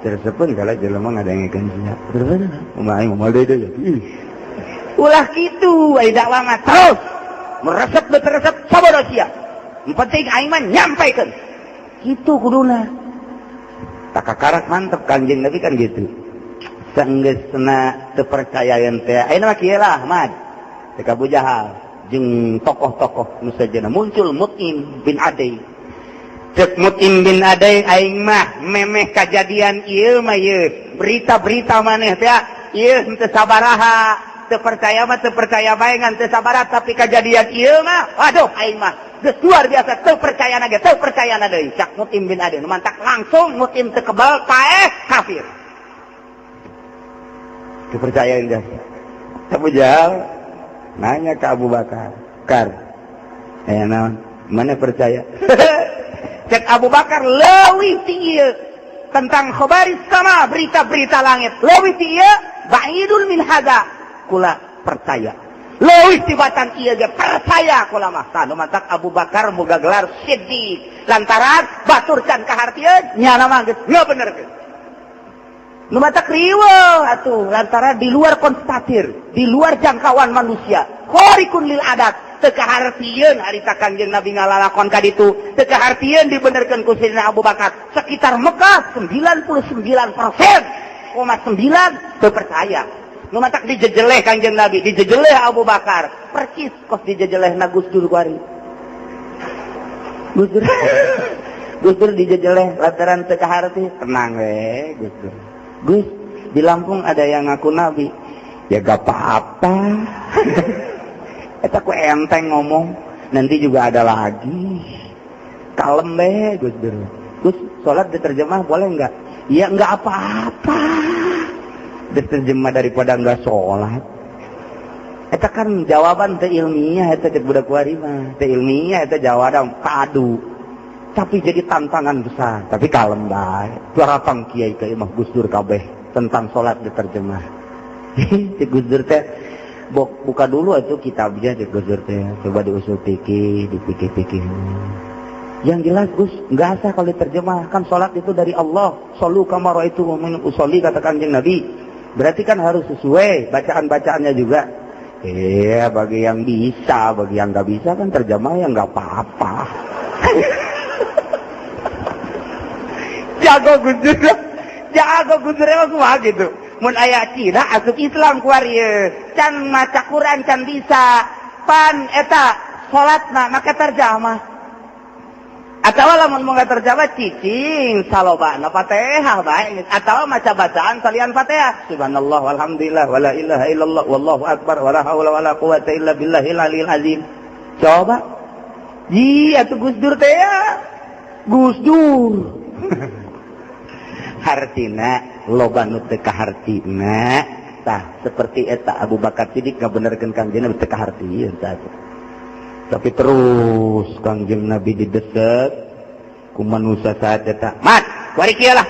Tersepun kalau jelema ngadengekeun sia. Terus kumaha aing moal deui deui. Ulah kitu, ai dakwah mah terus. Meresep beresep sabodo sia. Yang penting aing mah nyampaikeun. Kitu kuduna. Tak kakarak mantep Kanjeng Nabi kan gitu. Sanggeusna teu percayaan teh. Ayeuna mah kieu lah, Ahmad. Cek Abu Jahal jeung tokoh-tokoh nu sejenna muncul Mut'im bin Adai. Cek Mut'im bin Adai, "Aing mah memeh kajadian ieu mah ieu. Berita-berita maneh teh ieu henteu sabaraha, teu percaya mah teu percaya bae ngan teu sabaraha, tapi kajadian ieu mah waduh, aing mah geus luar biasa teu percaya ge, teu percaya deui," cak Mut'im bin Adai. Nu mantak langsung Mut'im teu kebal paeh kafir. Teu percaya dia. Abu Jahal nanya ke Abu Bakar, "Kar, eh naon? Mana percaya?" Cek Abu Bakar, leuwih tinggi tentang khabaris sama, berita-berita langit. Leuwih tinggi ba'idun min hada kula percaya. Leuwih tibatan ieu ge percaya kula mah. Tah, nu mantak Abu Bakar boga gelar Siddiq. Lantaran batur can kahartieun nyana mah geus ngabenerkeun. Nu mantak riweuh atuh lantaran di luar konstatir, di luar jangkauan manusia. Khariqun lil adat, teu kahartieun harita Kangjeng Nabi ngalalakon ka ditu, teu kahartieun dibenerkeun ku Sayyidina Abu Bakar. Sekitar Mekah 99% koma 9 teu percaya. Nu matak dijejeleh Kangjeng Nabi, dijejeleh Abu Bakar. Percis kos dijejeleh na Gus Dur kuari. Gus Dur. Gus Dur dijejeleh lantaran teu kaharti, tenang we Gus Dur. "Gus, di Lampung ada yang ngaku nabi." "Ya gak apa-apa. Eta ku enteng ngomong, nanti juga ada lagi. Kalem deh, Gus Dur." "Gus, sholat diterjemah boleh nggak?" "Ya nggak apa-apa. Diterjemah daripada nggak sholat." Eta kan jawaban teu ilmiah eta, cek budak kuari mah. Teu ilmiah eta jawaban kadu. Tapi jadi tantangan besar. Tapi kalem bae. Datang kiai ke imah Gus Dur kabeh tentang sholat diterjemah. Cek Gus Dur teh, "Buka dulu itu kitabnya," cek Gus Dur teh. "Coba diusul pikir, dipikir-pikir. Yang jelas, Gus, nggak sah kalau diterjemah. Kan sholat itu dari Allah. Shollu kama ra'aitumuni usholli, kata Kanjeng Nabi. Berarti kan harus sesuai bacaan-bacaannya juga." "Iya, bagi yang bisa, bagi yang nggak bisa kan terjemah ya nggak apa-apa." Jago Gus Dur. Jago Gus Dur emang kumaha gitu. Mun aya Cina asup Islam kuari ieu. Can maca Quran can bisa. Pan eta salatna make terjemah. Atawa lamun mau terjemah cicing salobana Fatihah bae atawa maca bacaan salian Fatihah. Subhanallah walhamdulillah wala ilaha illallah wallahu akbar wala haula wala quwata illa billahil aliyil azim. Coba. Ji atuh Gus Dur teh ya. Gus Dur. Hartina loba nu teu kahartina tah seperti eta Abu Bakar Siddiq ngabenerkeun Kangjeng Nabi teu kahartieun tah. Tapi terus Kangjeng Nabi didesek ku manusia saat eta. Mat, kuari kieu lah.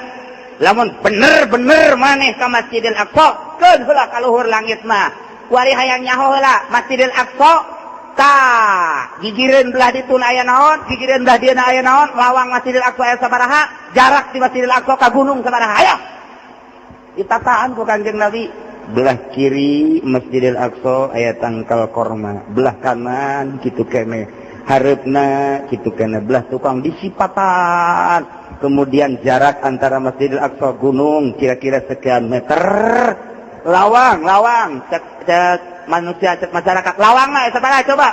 Lamun bener-bener maneh ka Masjidil Aqsa, keun heula ka luhur langit mah. Kuari hayang nyaho heula Masjidil Aqsa. Tah, gigireun belah ditu aya naon, gigireun belah dieu aya naon, lawang Masjidil Aqsa aya sabaraha, jarak di Masjidil Aqsa ka gunung sabaraha. Ayo. Ditataan ku Kangjeng Nabi. Belah kiri Masjidil Aqsa aya tangkal korma, belah kanan kitu kene, hareupna kitu kene, belah tukang disipatan. Kemudian jarak antara Masjidil Aqsa gunung kira-kira sekian meter. Lawang, lawang, cek, cek manusia, cek masyarakat. Lawang lah, sabaraha coba.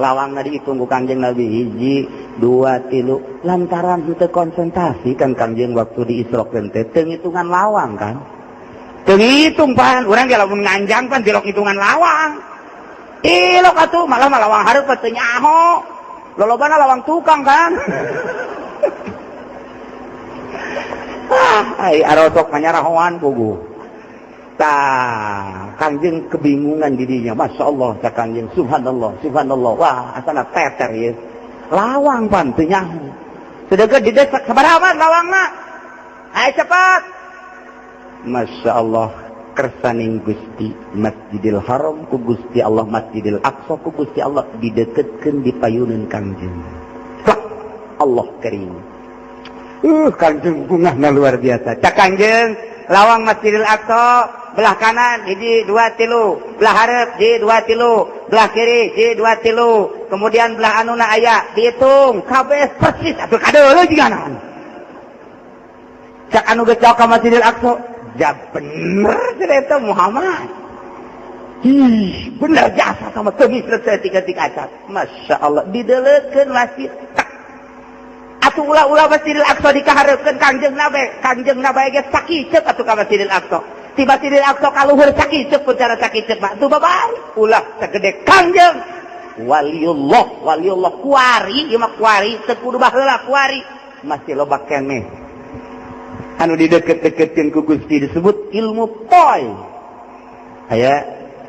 Lawang dihitung ku Kangjeng Nabi hiji, dua, tilu. Lantaran itu konsentrasi kan Kangjeng waktu di Isra teh teu ngitungan lawang kan. Teu ngitung pan, urang ge lamun nganjang pan tilok hitungan lawang. Tilok atuh, malah mah lawang hareup teu nyaho. Lolobana lawang tukang kan. Ah, ai arosok manyarahoan puguh. Tah, Kangjeng kebingungan didinya. Masya Allah, cak Kangjeng. Subhanallah, subhanallah. Wah, asana teter ya. Lawang pan teu nyaho. Sedangkan di desa sabaraha lawangna? Ayo cepat. Masya Allah, kersaning Gusti Masjidil Haram ku Gusti Allah, Masjidil Aqsa ku Gusti Allah dideketkeun di payuneun Kangjeng. Plak, Allah karim. Kangjeng bungahna luar biasa. Cak Kangjeng, lawang Masjidil Aqsa belah kanan hiji dua tilu, belah hareup hiji dua tilu, belah kiri hiji dua tilu, kemudian belah anuna aya dihitung kabeh persis atuh kadeuleu jiganan. Cak anu geus ka Masjidil Aqsa, ja bener cerita Muhammad. Ih, bener jasa sama temis tiga-tiga acat. Masya Allah, didelekeun masjid. Atuh ulah-ulah Masjidil Aqsa dikahareupeun Kangjeng Nabi, Kangjeng Nabi ge sakiceup atuh ka Masjidil Aqsa. Ti Masjidil Aqsa ka luhur sakiceup cara sakiceup mah tuh babari. Ulah sagede Kangjeng. Waliullah, waliullah kuari, ieu mah kuari teu kudu baheula kuari. Masih loba keneh. Anu dideket-deketkeun ku Gusti disebut ilmu poy. Aya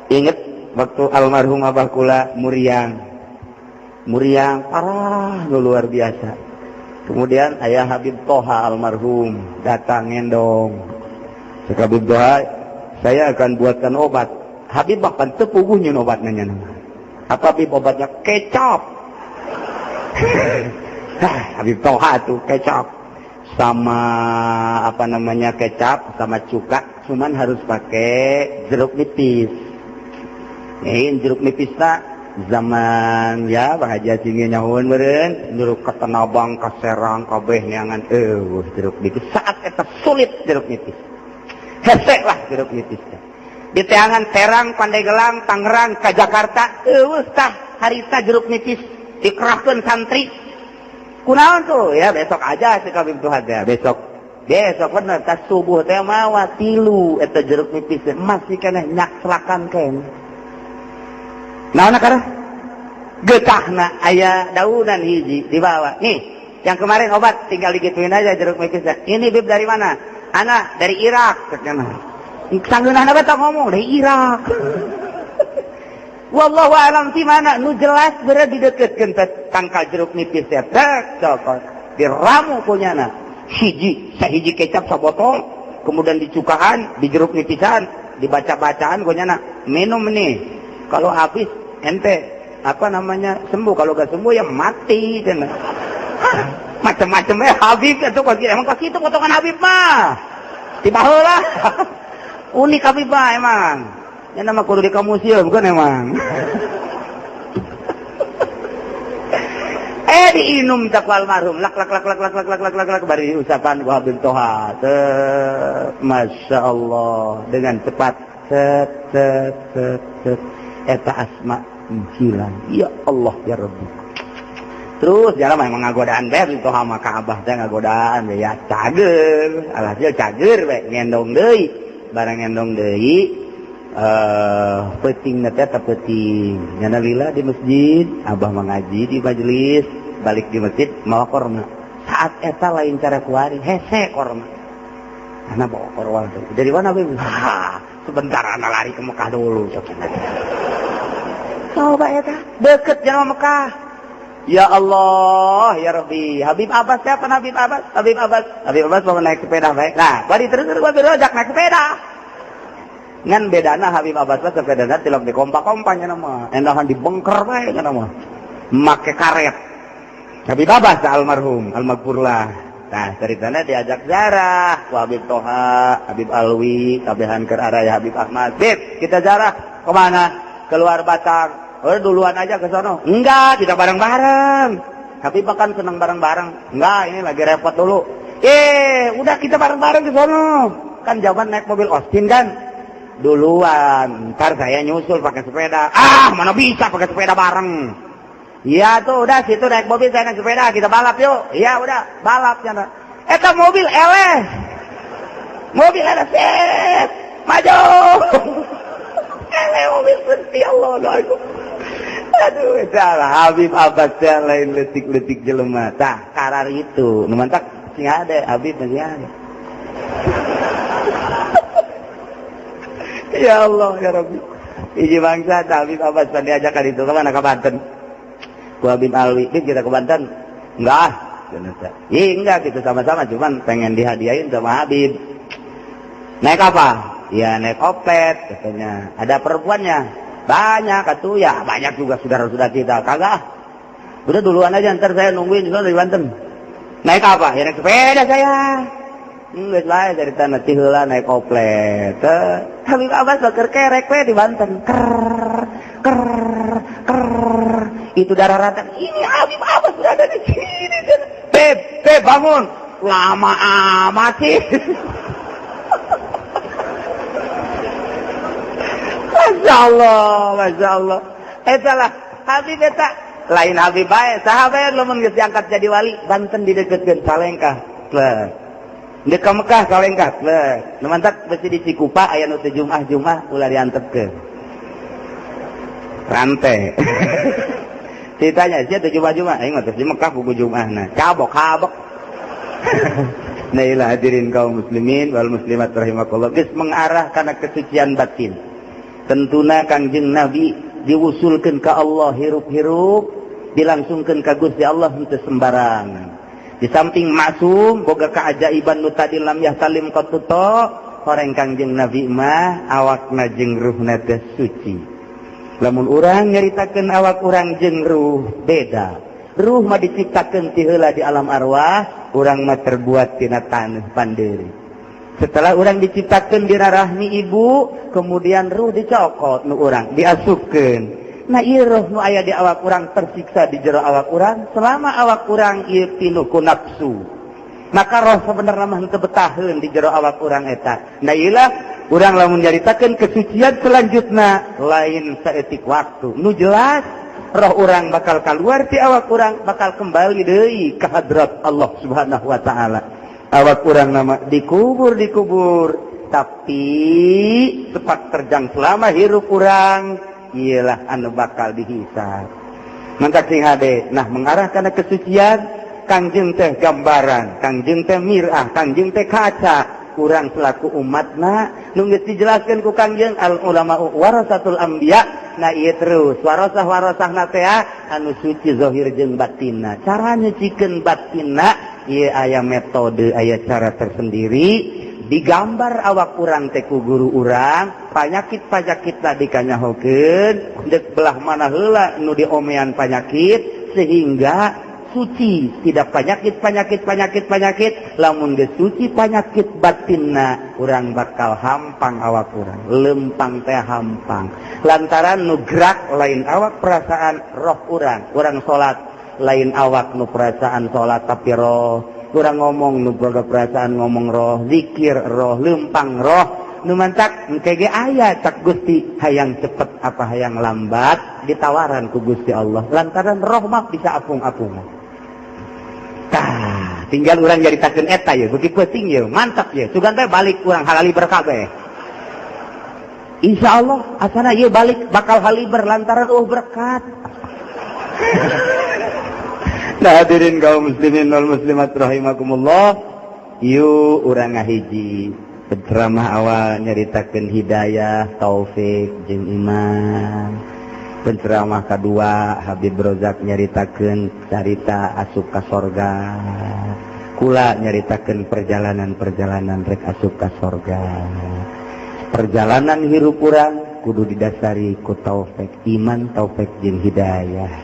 inget waktu almarhum Abah kula muriang. Muriang parah nu luar biasa. Kemudian ayah Habib Toha almarhum datang ngendong. Cek Habib Toha, saya akan buatkan obat. Habib bahkan teu puguh nyeun obatna nya. Apa Habib obatnya? Kecap. Habib Toha tuh kecap. Sama apa namanya kecap sama cuka, cuman harus pakai jeruk nipis. Nih jeruk nipis tak zaman ya Pak Haji Acing nyahoan meureun jeruk ka Tanabang ka Serang kabeh neangan jeruk nipis saat eta sulit jeruk nipis. Hese lah jeruk nipis teh. Di teangan Serang, Pandeglang, Tangerang, ka Jakarta eueuh tah harita jeruk nipis dikerahkeun santri. Kunaon tuh? Ya besok aja si Habib tuh ada. Besok. Besok bener tas subuh teh mawa tilu eta jeruk nipis teh masih keneh nyakslakan keneh. Naon karena getahna aya daunan hiji di bawah. Nih, yang kemarin obat tinggal digituin aja jeruk nipisnya. Ini Bib dari mana? Anak dari Irak katanya. Sanggeunahna bae ngomong dari Irak. Wallahu alam di mana nu jelas bener dideketkeun teh tangkal jeruk nipis teh tek cokot diramu punyana hiji sahiji kecap sabotol kemudian dicukaan di jeruk nipisan dibaca-bacaan punyana minum nih kalau habis ente apa namanya sembuh, kalau gak sembuh ya mati cenah. Macam-macam ya Habib itu kok emang kok itu potongan Habib mah tiba heula unik Habib mah emang. Ya nama kudu di museum kan emang. Diinum tak almarhum, lak lak lak lak lak lak lak lak lak lak, bari usapan ku Habib Toha. Set, Masya Allah, dengan cepat, set set set set, eta asma hilang. Ya Allah ya Rabbi. Terus jalan mah emang ngagodaan bae Habib Toha mah ka Abah teh, ngagodaan ya cager. Alhasil cager bae, ngendong deui, barang ngendong deui, peuting teh teh peuting nyana lila di masjid. Abah mengaji di majelis, balik di masjid mawa korma. Saat eta lain cara kuari, hese korma ana bawa korma dari mana, Beb? Ha, sebentar, ana lari ke Mekah dulu. Coba eta deket jalan Mekah. Ya Allah, ya Rabbi. Habib Abbas siapa? Habib Abbas? Habib Abbas. Habib Abbas mau naik sepeda baik. Nah, bari terus terus Habib rojak naik sepeda. Ngan bedana Habib Abbas mah sepedana tilok di kompa-kompanya nama. Endahan dibengker bae nama. Make karet. Habib Abbas almarhum, almaghfurlah. Nah, ceritanya diajak zarah ku Habib Toha, Habib Alwi, kabehan ke arah Habib Ahmad. Bib, kita zarah kemana? Keluar Batang. Oh, duluan aja ke sono. Enggak, kita bareng-bareng. Habib bahkan senang bareng-bareng. Enggak, ini lagi repot dulu. Eh, udah, kita bareng-bareng ke sono. Kan jawaban naik mobil Austin kan? Duluan, ntar saya nyusul pakai sepeda. Ah, mana bisa pakai sepeda bareng. Iya tuh, udah situ naik mobil, saya naik sepeda, kita balap yuk. Iya udah, balap ya. Eta mobil eleh. Mobil ada set. Maju. Eleh mobil berhenti, Allah aduh. Aduh, salah Habib Abbas teh lain letik-letik jelema. Tah, karar itu. Nu mantak sing ada Habib masih ada. Ya Allah ya Rabbi. Hiji bangsa Habib Abbas pan diajak ka ditu, kemana? Ke Banten. Ku Habib Alwi, "Bib, kita ke Banten." "Enggak." Iya enggak, kita sama-sama cuman pengen dihadiahin sama Habib. "Naik apa?" "Ya naik opet," katanya. "Ada perempuannya?" "Banyak atuh ya, banyak juga saudara-saudara kita." "Kagak. Udah duluan aja, ntar saya nungguin di sana di Banten." "Naik apa?" "Ya naik sepeda saya." Enggak lah dari tanah tiheula naik oplet. Habib Abbas bakar kerek we di Banten. Ker ker ker. Itu darah rata. Ini Habib Abbas berada di sini. "Beb, Beb, bangun. Lama amat sih." Masya Allah, Masya Allah. Eta lah, Habib eta lain Habib bae, sahabat lamun geus diangkat jadi wali, Banten dideketkeun salengkah. Plek. Deuk ka Mekah salengkah, plek. Nu mantak besi di Cikupa aya nu teu Jumat-Jumat ulah diantepkeun. Rantai. Ditanya, "Sia teu Jumat-Jumat?" "Aing mah di Mekah buku Jumat." Nah, cabok kabok. Nah, ilah hadirin kaum muslimin wal muslimat rahimakumullah, geus mengarah kana kesucian batin. Tentuna Kangjeng Nabi diusulkan ke Allah hirup-hirup, dilangsungkan ke Gusti Allah henteu sembarangan. Di samping maksum boga keajaiban nu tadi lam yahtalim qattu, horeng Kangjeng Nabi mah awakna jeung ruhna teh suci. Lamun urang nyaritakeun awak urang jeung ruh beda. Ruh mah diciptakeun ti heula di alam arwah, urang mah terbuat tina taneuh panderi. Setelah orang diciptakan di rahmi ibu, kemudian ruh dicokot nu urang, diasupkeun. Nah, ieu roh nu aya di awak urang tersiksa di jero awak urang selama awak urang ieu pinuh ku nafsu. Maka roh sebenarnya mah henteu betaheun di jero awak urang eta. Nah, ieu lah urang lamun nyaritakeun kesucian selanjutna lain saeutik waktu. Nu jelas roh urang bakal keluar ti awak urang, bakal kembali deui ka hadrat Allah Subhanahu wa taala. Awak urang nama dikubur dikubur, tapi sepak terjang selama hirup urang ialah anu bakal dihisab. Mantak sing hade. Nah, mengarah kana kesucian, Kangjeng teh gambaran, Kangjeng teh mirah, Kangjeng teh kaca. Urang selaku umatna nu geus dijelaskeun ku Kangjeng, al ulama warasatul anbiya. Nah, ieu terus warasah warasahna teh anu suci zahir jeung batinna. Cara nyucikeun batinna ieu aya metode, aya cara tersendiri. Digambar awak urang teh ku guru urang, panyakit-panyakit tadi kanyahokeun, deuk belah mana heula nu diomean panyakit sehingga suci, tidak penyakit penyakit penyakit penyakit. Lamun geus suci penyakit batinna, urang bakal hampang, awak urang lempang teh hampang, lantaran nu gerak lain awak, perasaan, roh urang. Urang salat Lain awak nu perasaan salat, tapi roh. Kurang ngomong nu boga perasaan ngomong roh, zikir roh, lempang roh. Nu mantak engke ge aya cak Gusti, hayang cepet apa hayang lambat ditawaran ku Gusti Allah, lantaran roh mah bisa apung-apungan. Tah, tinggal urang nyaritakeun eta ye, beuki penting ye, mantap ye. Sugan teh balik urang halali berkabeh. Insya Allah asana ieu balik bakal haliber lantaran oh berkat. Nah, hadirin kaum muslimin wal muslimat rahimakumullah, yuk urang ngahiji. Ceramah awal nyaritakeun hidayah, taufik jeung iman. Penceramah kedua Habib Rozak nyaritakeun carita asup ka sorga. Kula nyaritakeun perjalanan-perjalanan rek asup ka sorga. Perjalanan hirup urang kudu didasari ku taufik iman, taufik jeung hidayah,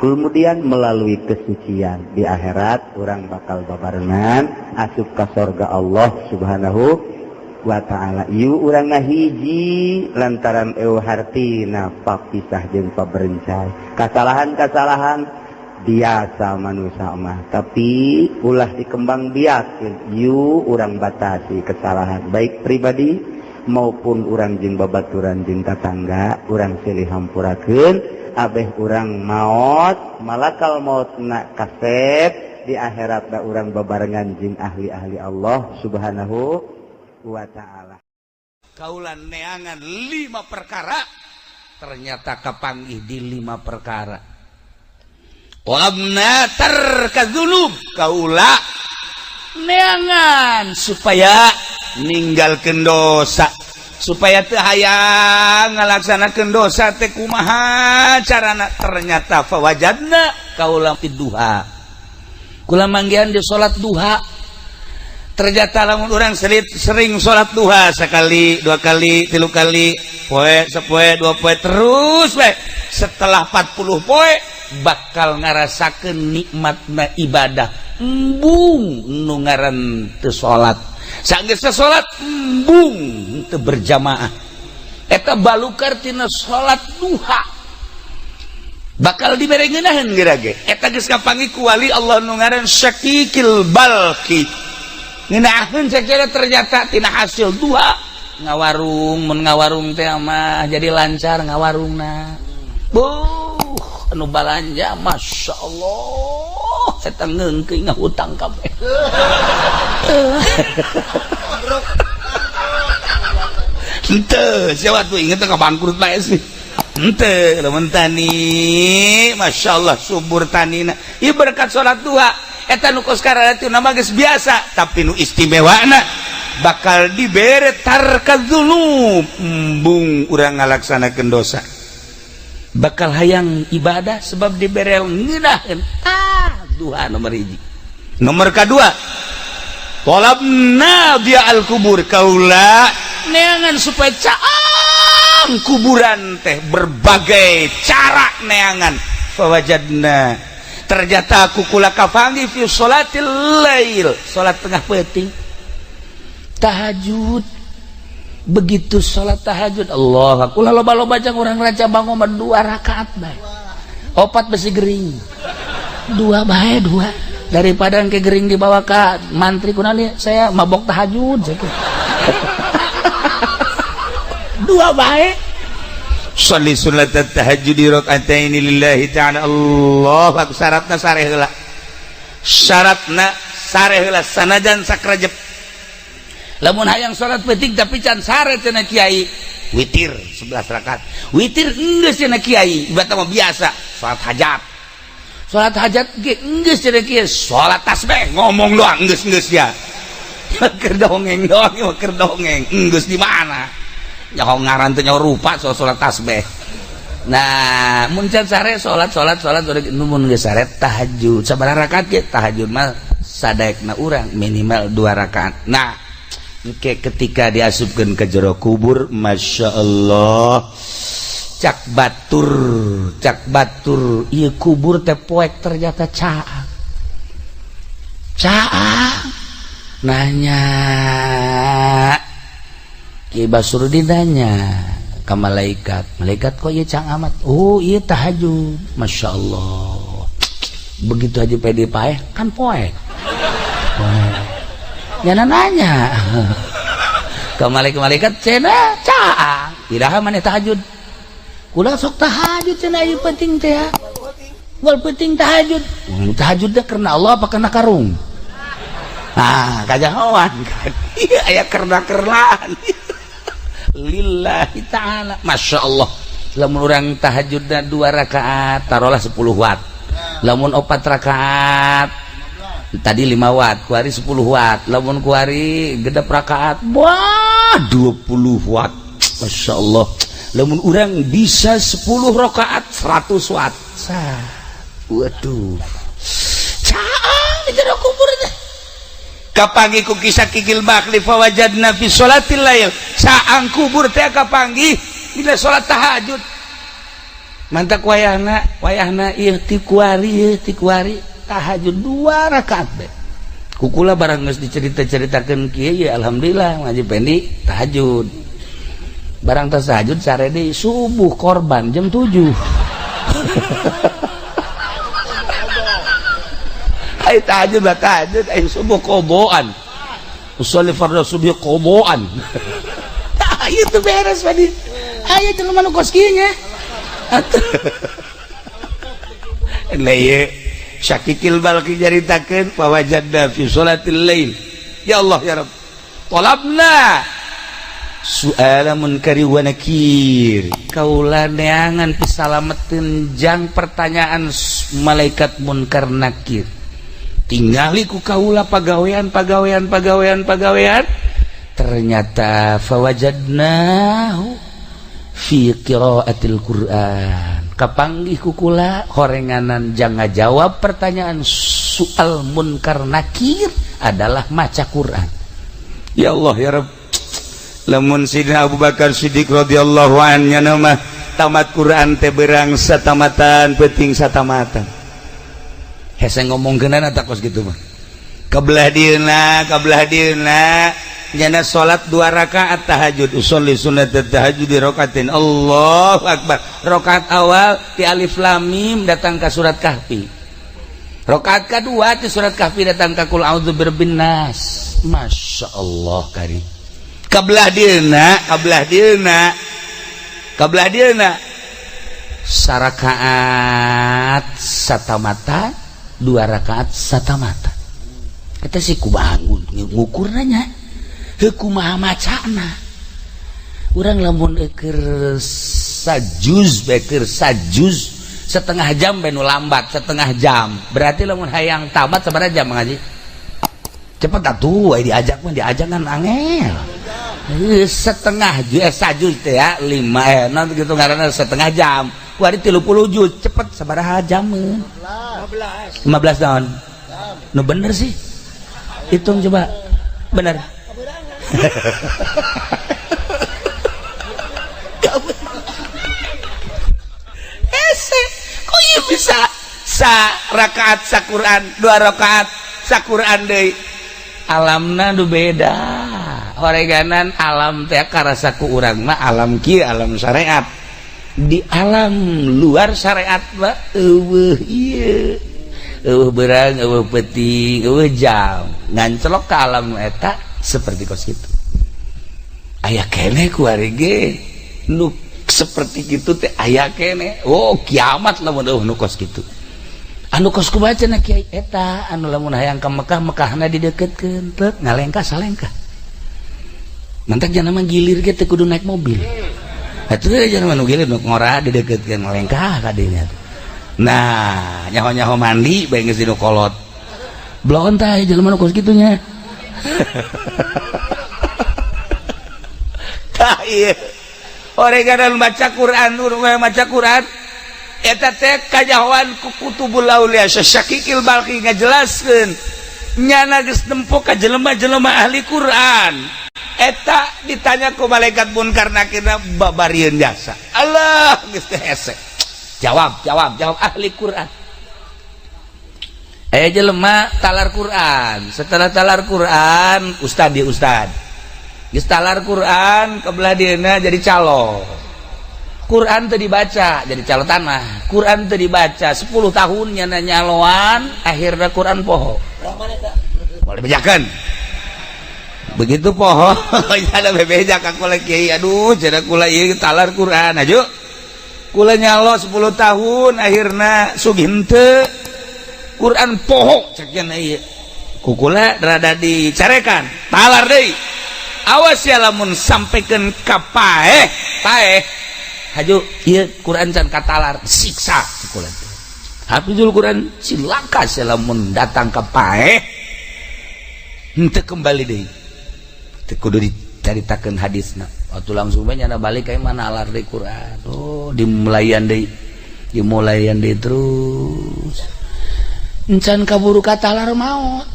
kemudian melalui kesucian. Di akhirat urang bakal babarengan asup ka sorga Allah Subhanahu wa Ta'ala. Yuk urang ngahiji, lantaran eu hartina papisah jeung paberencai, kesalahan-kesalahan biasa manusia mah, tapi ulah dikembang biak. Yuk urang batasi kesalahan, baik pribadi maupun urang jeung babaturan jeung tatangga. Urang silih hampurakeun, abeh urang maot malakal maut na kasep di akhirat da urang babarengan jeung ahli-ahli Allah Subhanahu wa Ta'ala. Kaula neangan lima perkara, ternyata kapanggih di lima perkara. Wabna tarkadzunub, kaula neangan supaya ninggalkeun dosa, supaya teu hayang ngalaksanakeun dosa teh kumaha carana. Ternyata fawajadna kaula duha, kula manggihan di salat duha. Ternyata lamun urang sering salat duha sekali, dua kali, tilu kali, poe sepoe, dua poe, terus we setelah 40 poe bakal ngarasakeun nikmatna ibadah. Embung nu ngaran teu salat, sanggeus salat embung teu berjamaah. Eta balukar tina salat duha bakal dibere ngeunaheun geura ge. Eta geus kapanggih ku wali Allah nu ngaran Syakikil Balki, ngeunaheun sacara. Ternyata tina hasil duha ngawarung, mun ngawarung teh mah jadi lancar ngawarungna. Buh, anu balanja Masya Allah, eta ngeungkeun ngahutang kabeh. Henteu, siapa tuh inget ka bangkrut bae sih. Henteu, lamun tani Masya Allah subur tanina. Ieu berkat salat duha. Eta nu kos kararitu nama geus biasa, tapi nu istimewana bakal dibere tarkadzunub, embung urang ngalaksanakeun dosa. Bakal hayang ibadah sebab dibere ngeunaheun. Ah, duha nomor hiji. Nomor kedua, tolabna dia al kubur, kaula neangan supaya caang kuburan teh, berbagai cara neangan. Fawajadna, ternyata aku kula kapanggih fi sholatil lail, salat tengah peuting, tahajud. Begitu salat tahajud, Allah, aku loba-loba jang urang raja bangun mah dua rakaat bae, opat besi gering, dua bae, dua, daripada ke gering dibawa ke mantri kunali saya mabok tahajud saya. Dua bae. Sholli sunat tahajud rakaataini lillahi ta'ala. Allah akbar. Syaratna sare heula, syaratna sare heula, sanajan sakrejep. Lamun hayang salat peuting tapi can sare cenah kiai, witir 11 rakaat. Witir geus cenah kiai, ibarat mah biasa salat hajat. Salat hajat ge geus cenah kiai, salat tasbih ngomong doang geus geus ya. Keur dongeng doang, keur dongeng geus di mana nyaho ngaran teh, nyaho rupa soal salat tasbih. Nah, mun can sare salat, salat, salat, mun geus sare tahajud sabaraha rakaat ge. Tahajud mah sadaekna urang minimal dua rakaat. Nah, ke ketika diasupkeun ke jero kubur, Masya Allah, cak batur, cak batur ieu kubur teh poek, ternyata caang caang. Nanya Ki Basrudin, nanya ke malaikat, "Malaikat, kok ieu caang amat?" "Oh, ieu tahajud." Masya Allah. Begitu Haji Pedi paeh kan poek. Nyana nanya ke malaikat-malaikat cenah caang iraha maneh tahajud. Kula sok tahajud cenah ieu penting teh ya. Wal penting tahajud. Tahajud teh karena Allah apa karena karung? Ah, kajahoan kan. Iya aya kerna-kernaan. Lillahi ta'ala. Masya Allah. Lamun urang tahajudna 2 rakaat taruhlah 10 watt. Lamun 4 rakaat tadi 5 watt, kuari 10 watt. Lamun kuari gedep rakaat wah 20 watt. Masya Allah. Lamun urang bisa 10 rakaat 100 watt. Sah. Waduh. Caang di jero kubur teh. Kapanggih ku kisah Kikil Bakli fawajadna fi sholatil lail. Saang kubur teh kapanggih dina salat tahajud. Mantak wayahna wayahna ieu ti kuari ti kuari tahajud 2 rakaat be. Kukula barang geus dicerita-ceritakeun kieu ya alhamdulillah ngaji Pendi tahajud. Barang tas tahajud sare deui subuh korban jam 7. Ay tahajud lah tahajud ay subuh koboan. Usolli fardhu subuh koboan. Tah itu beres Padi. Aya jelema nu kos kieu nya. Lah ieu Syakikil Balki nyaritakeun fawajadna fi sholatil lail. Ya Allah ya Rabb. Talabna su'ala munkari wa nakir. Kaula neangan pisalameteun jang pertanyaan malaikat munkar nakir. Tingali ku kaula pagawean pagawean pagawean pagawean ternyata fawajadnahu fi qiraatil Qur'an. Kapanggih ku kula horenganan jang ngajawab pertanyaan soal munkar nakir adalah maca Quran. Ya Allah ya Rabb. Lamun Sidina Abu Bakar Siddiq radhiyallahu anhu mah tamat Quran teh berang satamatan peuting satamatan. Hese ngomongkeunana tak kos gitu mah. Kebelah dieuna nyana salat 2 rakaat tahajud usolli sunnat tahajud di rakaatin. Allahu akbar. Rakaat awal ti alif lam mim datang ka surat Kahfi. Rakaat kedua ti surat Kahfi datang ka kul a'udzu birabbin nas. Masya Allah kari. Kebelah dieuna kebelah dieuna sarakaat satamata 2 rakaat satamata. Eta sih kumaha ngukurna nya heuh kumaha macana. Urang lamun keur sajuz beker sajuz setengah jam bae nu lambat setengah jam. Berarti lamun hayang tamat sabaraha jam ngaji? Cepet atuh diajak mah diajak kan angel. Setengah sajuz teh ya 5 naon gitu ngaranna setengah jam. Kuari 30 juz cepet sabaraha jam? 15 tahun. Nu bener sih. Hitung coba. Bener. Ese, kok ieu bisa sa rakaat sa Quran, 2 rakaat sa Quran deui. Alamna nu beda. Horeganan alam teh karasa ku urang mah alam kieu alam syariat. Di alam luar syariat mah eueuh ieu. Eueuh beurang, eueuh peuting, eueuh jam. Ngancelok ka alam eta seperti kos kitu. Aya keneh ku ari ge nu seperti kitu teh aya keneh. Oh, kiamat lamun eueuh nu kos kitu. Anu kos kumaha cenah kiai eta anu lamun hayang ka Mekah, Mekahna dideukeutkeun teu ngalengkah salengkah. Mantak jangan mah gilir ge teu kudu naik mobil. Atuh jangan mah nu gilir nu ngora dideukeutkeun ngalengkah ka dinya. Nah, nyaho-nyaho mandi bae geus dinu kolot. Bloon tah jelema nu kos kitu nya. Tah ieu. Oreganan baca Quran, urang maca Quran eta teh kajahoan ku kutubul aulia Syakikil Balki ngajelaskeun nyana geus nempo ka jelema-jelema ahli Quran. Eta ditanya ku malaikat munkar nakirna babarieun jasa. Allah geus teh hese. Jawab, jawab, jawab ahli Quran. Jelema talar Quran. Setelah talar Quran, ustad dia ustad. Geus talar Quran kebelah dieuna jadi calo. Quran teu dibaca jadi calo tanah. Quran teu dibaca 10 tahun nyana nyaloan, akhirnya Quran poho. Boleh bejakan. Begitu poho, ada bebeja ka kula, "Kiai, aduh," cenah, "kula ieu talar Quran aju. Kula nyalo 10 tahun, akhirna sugih henteu. Quran poho," cek cenah ieu. Ku kula rada dicarekan, talar deui. "Awas ya lamun sampaikan ka paeh, paeh. Haju ieu Quran can katalar, siksa," cek kula. Hafizul Quran cilaka sia lamun datang ka paeh henteu kembali deui. Teu kudu dicaritakeun hadisna. Waktu langsung bae nyana balik kayak mana alar deui Quran. Oh, dimulayan deui. Dimulayan deui terus. Encan kaburu katalar maot.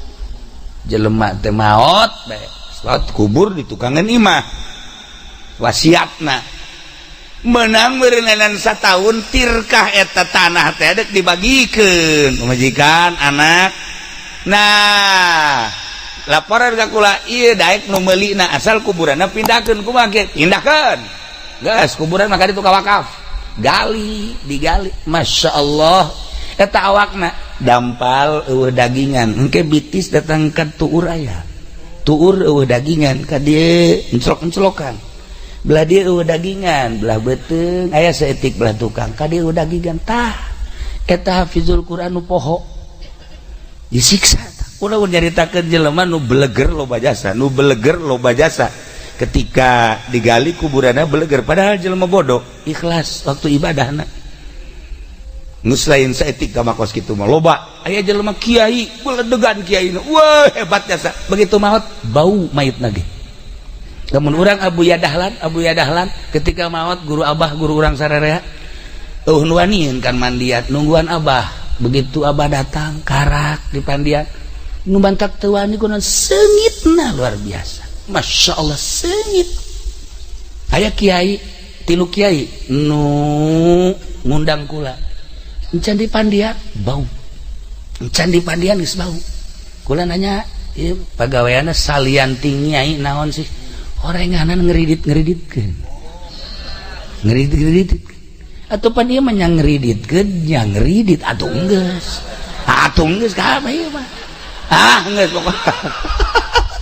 Jelema teh maot bae. Salat kubur di tukangan imah. Wasiatna menang berenang satahun tirkah eta tanah teh dek dibagikeun pamajikan anak. Nah, laporan ka kula ieu daek nu meulina asal kuburanna pindahkeun. Kumaha ge pindahkeun geus kuburan maka ditu ka wakaf, gali digali, Masya Allah, eta awakna dampal eueuh dagingan, engke bitis datang ka tuur, aya tuur eueuh dagingan, ka dieu enclok-enclokan, belah dieu eueuh dagingan, belah beuteung aya saeutik, belah tukang ka dieu eueuh dagingan. Tah, eta hafizul Quran nu poho disiksa. Ulah nyaritakeun jelema nu beleger loba jasa, nu beleger loba jasa, ketika digali kuburanna beleger, padahal jelema bodoh, ikhlas waktu ibadahna. Geus lain saeutik ka makos kitu mah loba. Aya jelema kiai, beledegan kiai, wah hebat jasa, begitu maot bau mayitna ge. Lamun urang Abu Yadahlan, Abu Yadahlan ketika maot, guru abah, guru urang sararea, eueuh nu wanian kan mandian, nungguan abah. Begitu abah datang, karak di pandian, nu bantak teu wani kunaon seungitna luar biasa. Masya Allah seungit. Aya kiai, tilu kiai nu ngundang kula. Encan di pandian bau. Encan di pandian geus bau. Kula nanya, ieu pagaweanna salian ti nyai naon sih? Orenganan ngeridit-ngeriditkeun. Ngeridit-ngeridit. Atuh pan ieu mah nya ngeriditkeun, nya ngeridit atuh geus. Atuh geus kabeh ieu mah. Ah, geus pokokna.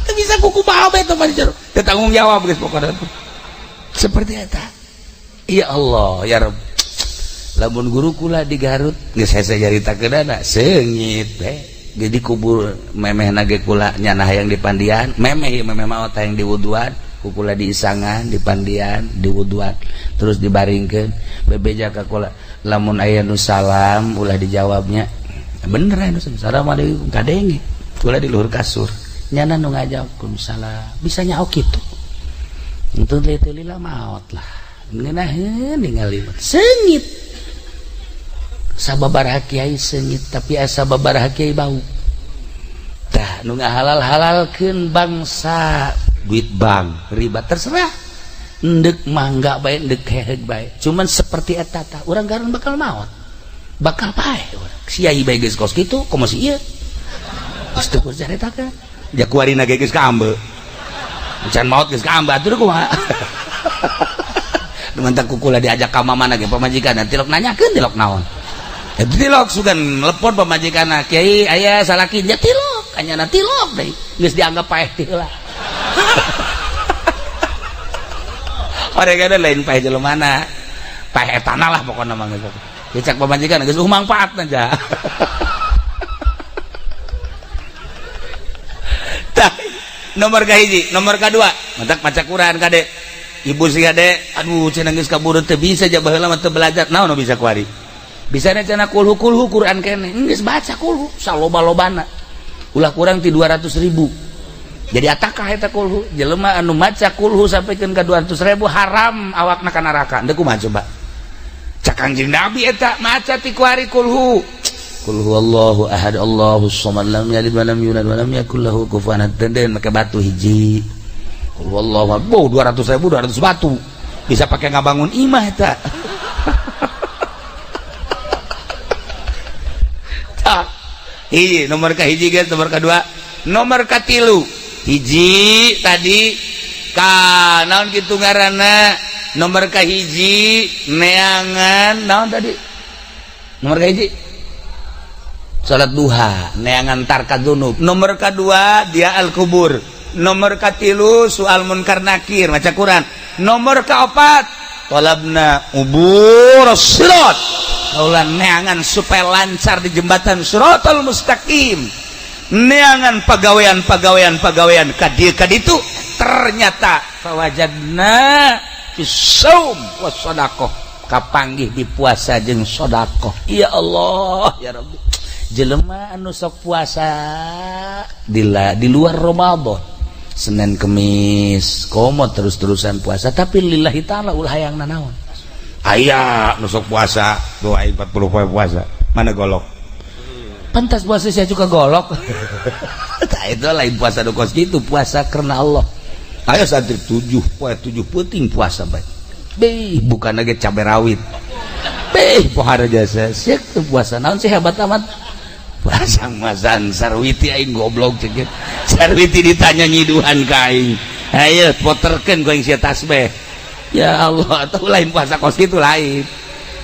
Teu bisa kuku bae teh mah teu tanggung jawab geus pokokna. Seperti eta. Ya Allah, ya Rabb. Lamun guru kula di Garut geus hese nyaritakeunana seungit we. Jadi kubur memehna ge kula nyana hayang dipandian, memeh memeh maot hayang diwuduan, ku kula diisangan, dipandian, diwuduan, terus dibaringkeun, bebeja ka kula, lamun aya nu salam ulah dijawabnya. Bener aya nu assalamualaikum kadenge. Kula di luhur kasur. Nyana nu ngajawab salam, bisa nyaho kitu. Untuk teu lila maot lah. Ngeunaheun ningali seungit. Sababaraha kiai seungit, tapi asa babaraha kiai bau. Tah nu ngahalal-halalkeun bangsa duit bank riba terserah. Endek mangga bae, endek heheug bae. Cuman seperti eta tah urang garun bakal maot. Bakal paeh urang. Kiai bae geus kos kitu, komo si ieu. Geus teu kudu caritakeun. Ja kuarina ge geus kaambe. Can maot geus kaambe atuh kumaha. Mantak kukula diajak ka mamana ge pamajikan tilok nanyakeun tilok naon. Eta tilok sugan telepon pamajikan, "Kiai aya salaki," nya tilok, anyana tilok deui. Geus dianggap paeh teh heula. Orang lain paeh jelemana. Paeh etana lah pokona mah geus. Dicak pamajikan geus mangfaatna ja. Tah, nomor kahiji, nomor kadua, mantak maca Quran kade. Ibu sih kade, aduh cenah geus kaburu teu bisa ja baheula mah teu belajar. Naon nu bisa kuari? Bisa cenah kulhu kulhu Quran kene. Geus baca kulhu saloba-lobana. Ulah kurang ti 200.000. Jadi atakah eta kulhu? Jelema anu maca kulhu sampaikan ka 200.000 haram awakna ka neraka. Deuk kumaha coba? Cak Kangjeng Nabi eta maca ti kuari kulhu. Qul huwallahu ahad Allahus samad lam yalid wa lam yulad wa lam yakul lahu kufuwan ahad. Den make batu hiji. Qul huwallahu ahad. Boh 200.000 200 batu. Bisa pakai ngabangun imah eta. Tah. Hiji nomor ka hiji guys, nomor kedua, nomor katilu. Hiji tadi ka naon kitu ngaranna Nomor kahiji neangan naon tadi? Nomor kahiji salat duha, neangan tarka dzunub. Nomor kedua dia al-kubur. Nomor katilu soal munkar nakir maca Quran. Nomor keempat talabna ubur sirat. Kaula neangan supaya lancar di jembatan siratal mustaqim. Neangan pagawean ka dieu ka ditu ternyata fawajadna fis shaum was sadaqah, kapanggih di puasa jeung sedekah. Ya Allah ya Rabbi, jelema anu sok puasa di luar Ramadan, Senin Kemis komo terus-terusan puasa, tapi lillahi ta'ala, ulah hayang nanaon. Aya nu sok puasa doa 40 poe puasa, mana golok pantas puasa saya juga golok. Tah itu lain puasa do kos gitu, puasa karena Allah. Ayo santri 7 poe 7 peuting puasa bae. Beh, bukan lagi cabai rawit. Beh, pohara jasa. Sia puasa naon sih hebat amat. Puasa masan Sarwiti aing goblok cek. Sarwiti ditanya nyiduhan ka aing. Ayo poterkeun ku aing sia tasbih. Ya Allah, atau lain puasa kos kitu lain.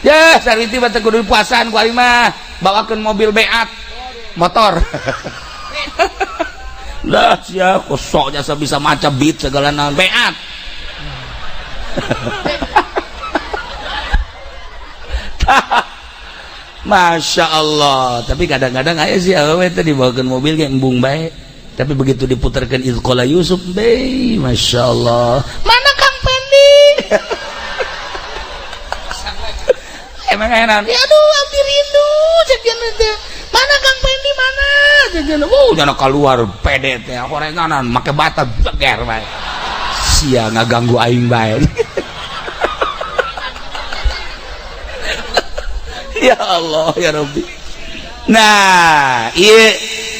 Ya, Sarwiti mah teu kudu puasaan ku aing mah. Bawakeun mobil beat motor. Lah sia kosok jasa bisa maca beat segala naon beat. Masya Allah, tapi kadang-kadang aya sih awewe teh dibawakeun mobil ge embung bae. Tapi begitu diputarkeun Izqala Yusuf, be, Masya Allah. Mana Kang Pendi? Emang aya naon? Ya aduh, abdi rindu cek teh. Mana Kang Pendi mana? Cek jangan keluar pede teh horenganan make bata jeger bae. Sia ngaganggu aing bae. Ya Allah ya Rabbi. Nah, ieu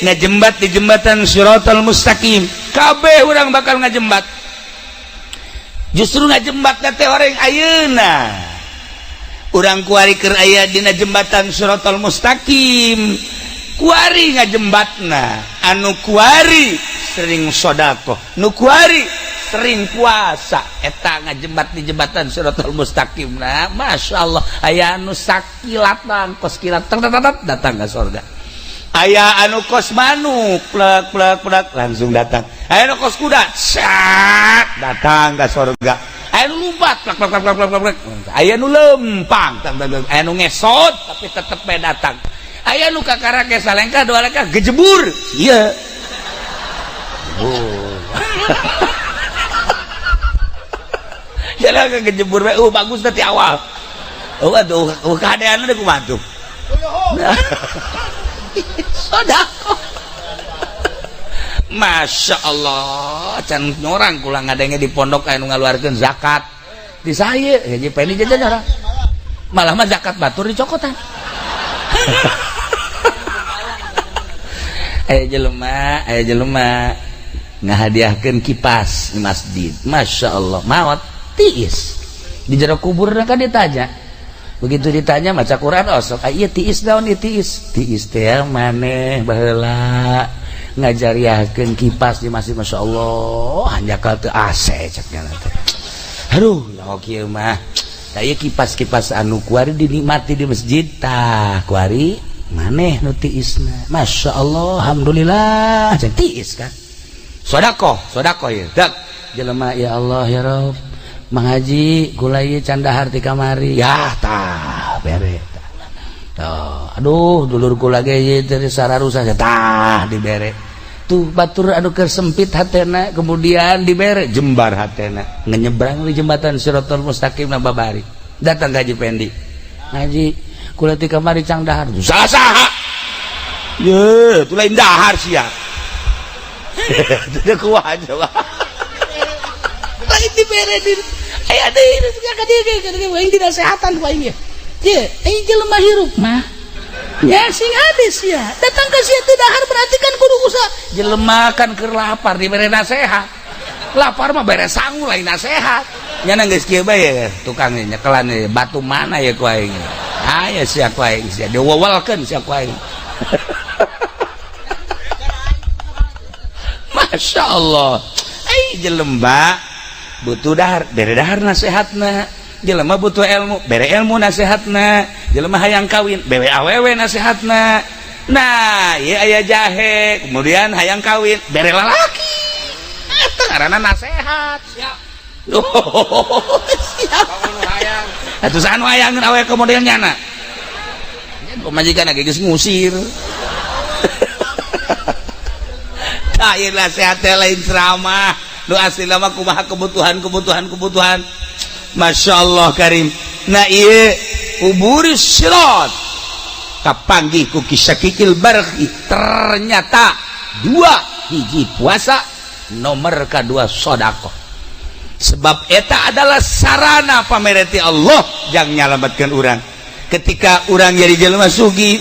ngajembat di jembatan Siratal Mustaqim. Kabeh urang bakal ngajembat. Justru ngajembat teh orang ayeuna. Urang kuari keur aya dina jembatan Siratal Mustaqim. Kuari ngajembatna, anu kuari sering sedekah, nu kuari sering puasa, eta ngajembat di jembatan Siratal Mustaqim. Nah, Masya Allah, aya anu sakilatan kos kilat datang ke surga. Aya anu kos manuk plek plek plek langsung datang. Aya anu kos kuda sak datang ke surga. Aya anu lumpat plek plek plek plek plek. Aya anu lempang, aya anu ngesot tapi tetep bae datang. Aya nu kakara ge salengkah dua lengkah gejebur. Ieu. Oh. Jalan kejebur bae, bagus tadi awal. Oh aduh, keadaan udah kumaha tuh. Sedekah. Masya Allah, can nyorang kula ngadenge di pondok aya nu ngaluarkeun zakat. Di saya, haji Pendi jajan orang. Malah mah zakat batur dicokotan. Aya jelema ngahadiahkeun kipas di masjid. Masya Allah, maot tiis di jero kubur kan ditanya. Begitu ditanya maca Quran osok, ieu tiis naon ieu tiis? Tiis teh maneh baheula ngajariahkeun kipas di masjid. Masya Allah, hanjakal teu AC cek nya teh. Aduh, nyaho kieu mah. Tah ieu kipas-kipas anu kuari dinikmati di masjid tah kuari maneh nu tiisna. Masya Allah, alhamdulillah cek tiis kan. Sedekah, sedekah ieu. Dak jelema ya Allah ya Rabb. Mang Haji gula ieu can dahar ti kamari. Yah tah bere tah. Tuh, aduh dulur kula ge ieu teh sararusa tah dibere. Tuh batur anu keur sempit hatena kemudian dibere jembar hatena. Ngenyebrang di jembatan Siratal Mustaqim na babari. Datang ka Haji Pendi. Haji kula ti kamari cang dahar. Salah saha? Ye, tu lain dahar sia. Teu kuat coba. Lain dibere di aya deui ka dieu aing dinasehatan ku aing ye. Ye, aing jelema hirup mah. Ya sing hades ya. Datang ka sia teu dahar berarti kan kudu usaha. Jelema kan keur lapar dibere nasehat. Lapar mah bere sangu lain nasehat. Nya geus kieu bae tukang nyekelan batu mana ya ku aing. Aya sia ku aing sia diwewelkeun sia ku aing. Masya Allah. Ai jelema butuh dahar, bere dahar nasehatna. Jelema butuh ilmu, bere ilmu nasehatna. Jelema hayang kawin, bere awewe nasehatna. Nah, ieu aya jahe, kemudian hayang kawin, bere lalaki. Eta ngaranna nasehat. Siap. Oh, siap. Atuh saha nu hayangeun awewe ke model nyana? Pamajikan lagi geus ngusir. Tah ieu nasehat teh lain ceramah. Nu asli mah kumaha kebutuhan. Masya Allah karim. Nah ieu uburis sirat kapanggih ku Kisah Kikil Barhi, ternyata dua hiji puasa, nomor kedua sodakoh. Sebab eta adalah sarana pamereti Allah yang nyalamatkan orang. Ketika orang jadi jelema sugih,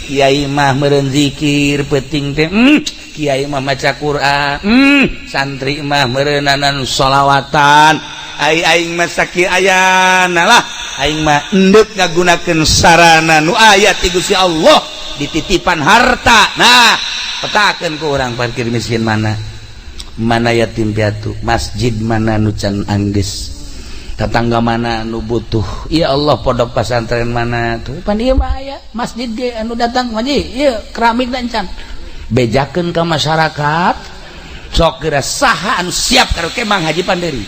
kiai mah meureun zikir peuting teh, kiai mah maca Quran, santri mah meureunanan sholawatan. Ai aing mah sakieu ayana lah, aing mah endek ngagunakeun sarana nu aya ti Gusti Allah dititipan harta. Nah, petakeun ku urang parkir miskin mana, mana yatim piatu, masjid mana nu can anggeus, tetangga mana nu butuh. Ya Allah, pondok pesantren mana tuh pan ieu mah aya masjid ge anu datang haji ieu keramik dan can bejakeun ka masyarakat. Sok geura saha anu siap karaoke Mang Haji Panderi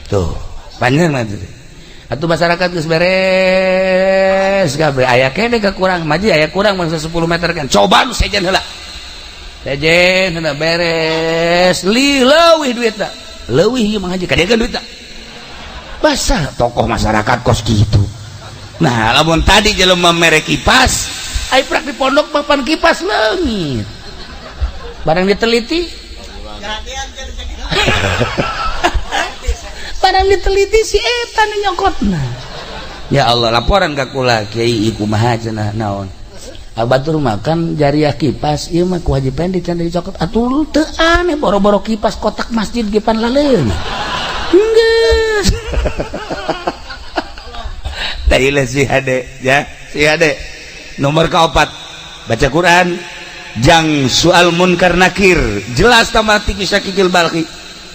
tuh panjang mah tuh. Atuh masyarakat geus beres kabeh, aya kene kekurang maji, aya kurang mangsa 10 meter kan coba nu sejen heula, sejen heula beres li leuwih duitna, leuwih ieu Mang Haji kadegan duitna. Basah tokoh masyarakat kos gitu. Nah, lamun tadi jelema mere kipas, ai prak di pondok papan kipas leungit. Barang diteliti, barang diteliti si eta nu nyokotna. Ya Allah, laporan ka kula kiai kumaha cenah naon. Batur makan jariah kipas ieu mah ku Haji Pendi can dicokot. Atuh teu aneh boro-boro kipas kotak masjid ge pan laleung. Enggeus. Tailah si hade ya, si hade. Nomor keempat, baca Quran, jang soal munkar nakir, jelas tambah kisah Kikil Balki.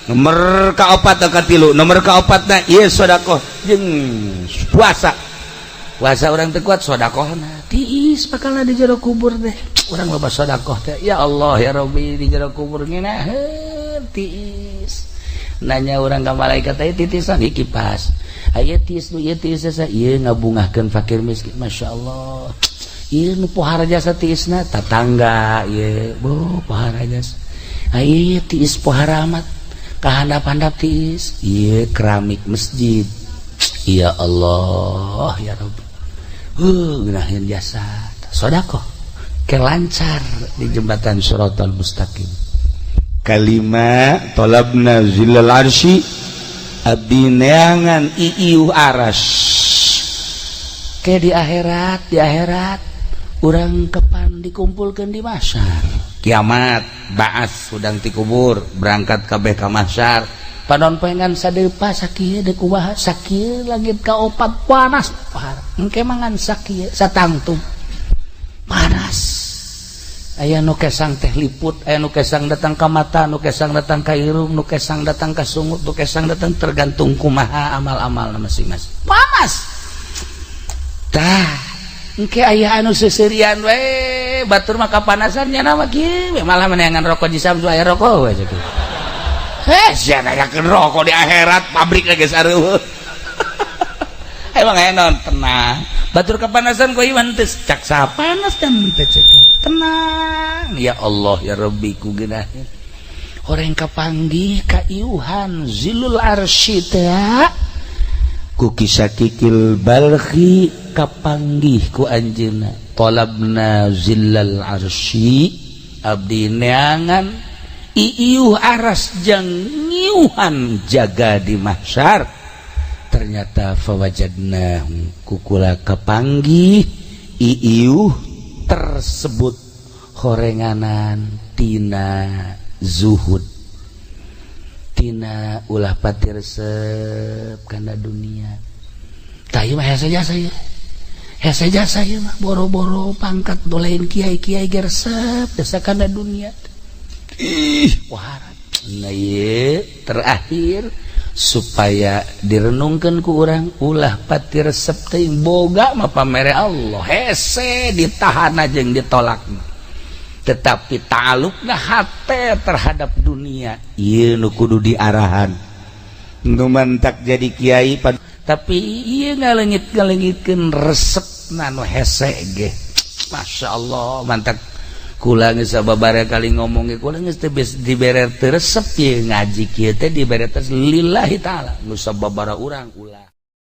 Nomor keempat katilu, nomor keempatna ieu sedekah jeung puasa. Puasa orang teu kuat sedekahna. Tiis bakalna di jero kubur teh. Urang loba sedekah teh. Ya Allah ya Rabbi di jero kubur ngeunaheun tiis. Nanya orang ka malaikat aya titisan ieu kipas. Aya tiis nu ieu tiis asa ieu ngabungahkeun fakir miskin. Masya Allah. Ieu nu pohara jasa tiisna tatangga ieu bo pohara jasa. Aya tiis pohara amat. Kahandap-handap tiis ieu keramik masjid. Ya Allah ya Rabbi. Ngeunaheun jasa. Sedekah ke lancar di jembatan Shiratal Mustaqim. Kalima talabna zillal arsy, abdi neangan iiuh aras. Ke di akhirat urang kepan dikumpulkeun di mahsyar. Kiamat baas hudang ti kubur berangkat kabeh ka mahsyar. Panon poengan sadepa sakieu deuk kumaha sakieu langit ka opat panas parah. Engke mangan sakieu satangtung panas. Aya nu kesang teh liput, aya nu kesang datang ka mata, nu kesang datang ka irung, nu kesang datang ka sungut, nu kesang datang tergantung kumaha amal-amal masing-masing. Panas. Tah, engke aya anu seuseurian we, batur mah kapanasan nya mah kieu we, malah meneangan rokok di Samsu aya rokok we kitu. Heh, sia nanyakeun rokok di akhirat pabrik geus areueuh. Emang aya naon tenang. Batur kepanasan ku iwan teu cak panas kan teu cek. Tenang ya Allah ya Rabbi ku geunaheun. Horeng kapanggih ka iuhan zilul arsy teh ku Kisah Kikil Balkhi kapanggih ku anjeunna. Talabna zillal arsy, abdi neangan iiuh aras jang ngiuhan jaga di mahsyar. Ternyata fawajadna kukula kapanggih iiuh tersebut horenganan tina zuhud, tina ulah pati resep kana dunia. Tah ieu mah hese jasa ieu, hese jasa ieu mah boro-boro pangkat dolein kiai-kiai ge resep jasa kana dunia. Ih, waharat. Nah ieu terakhir Supaya direnungkan ku urang, ulah pati resep teuing. Boga mah pamere Allah, hese ditahan aja yang ditolak, tetapi ta'alluqna hate terhadap dunia ieu nu kudu diarahan. Nu mantak jadi kiai, tapi ieu ngalengit ngalengitkeun resepna nu hese ge. Masya Allah, mantak kula geus sababaraha kali ngomong ge, kula geus teu dibere teu resep ieu ngaji kieu teh, dibere teh lillahi taala. Nu sababaraha urang ulah.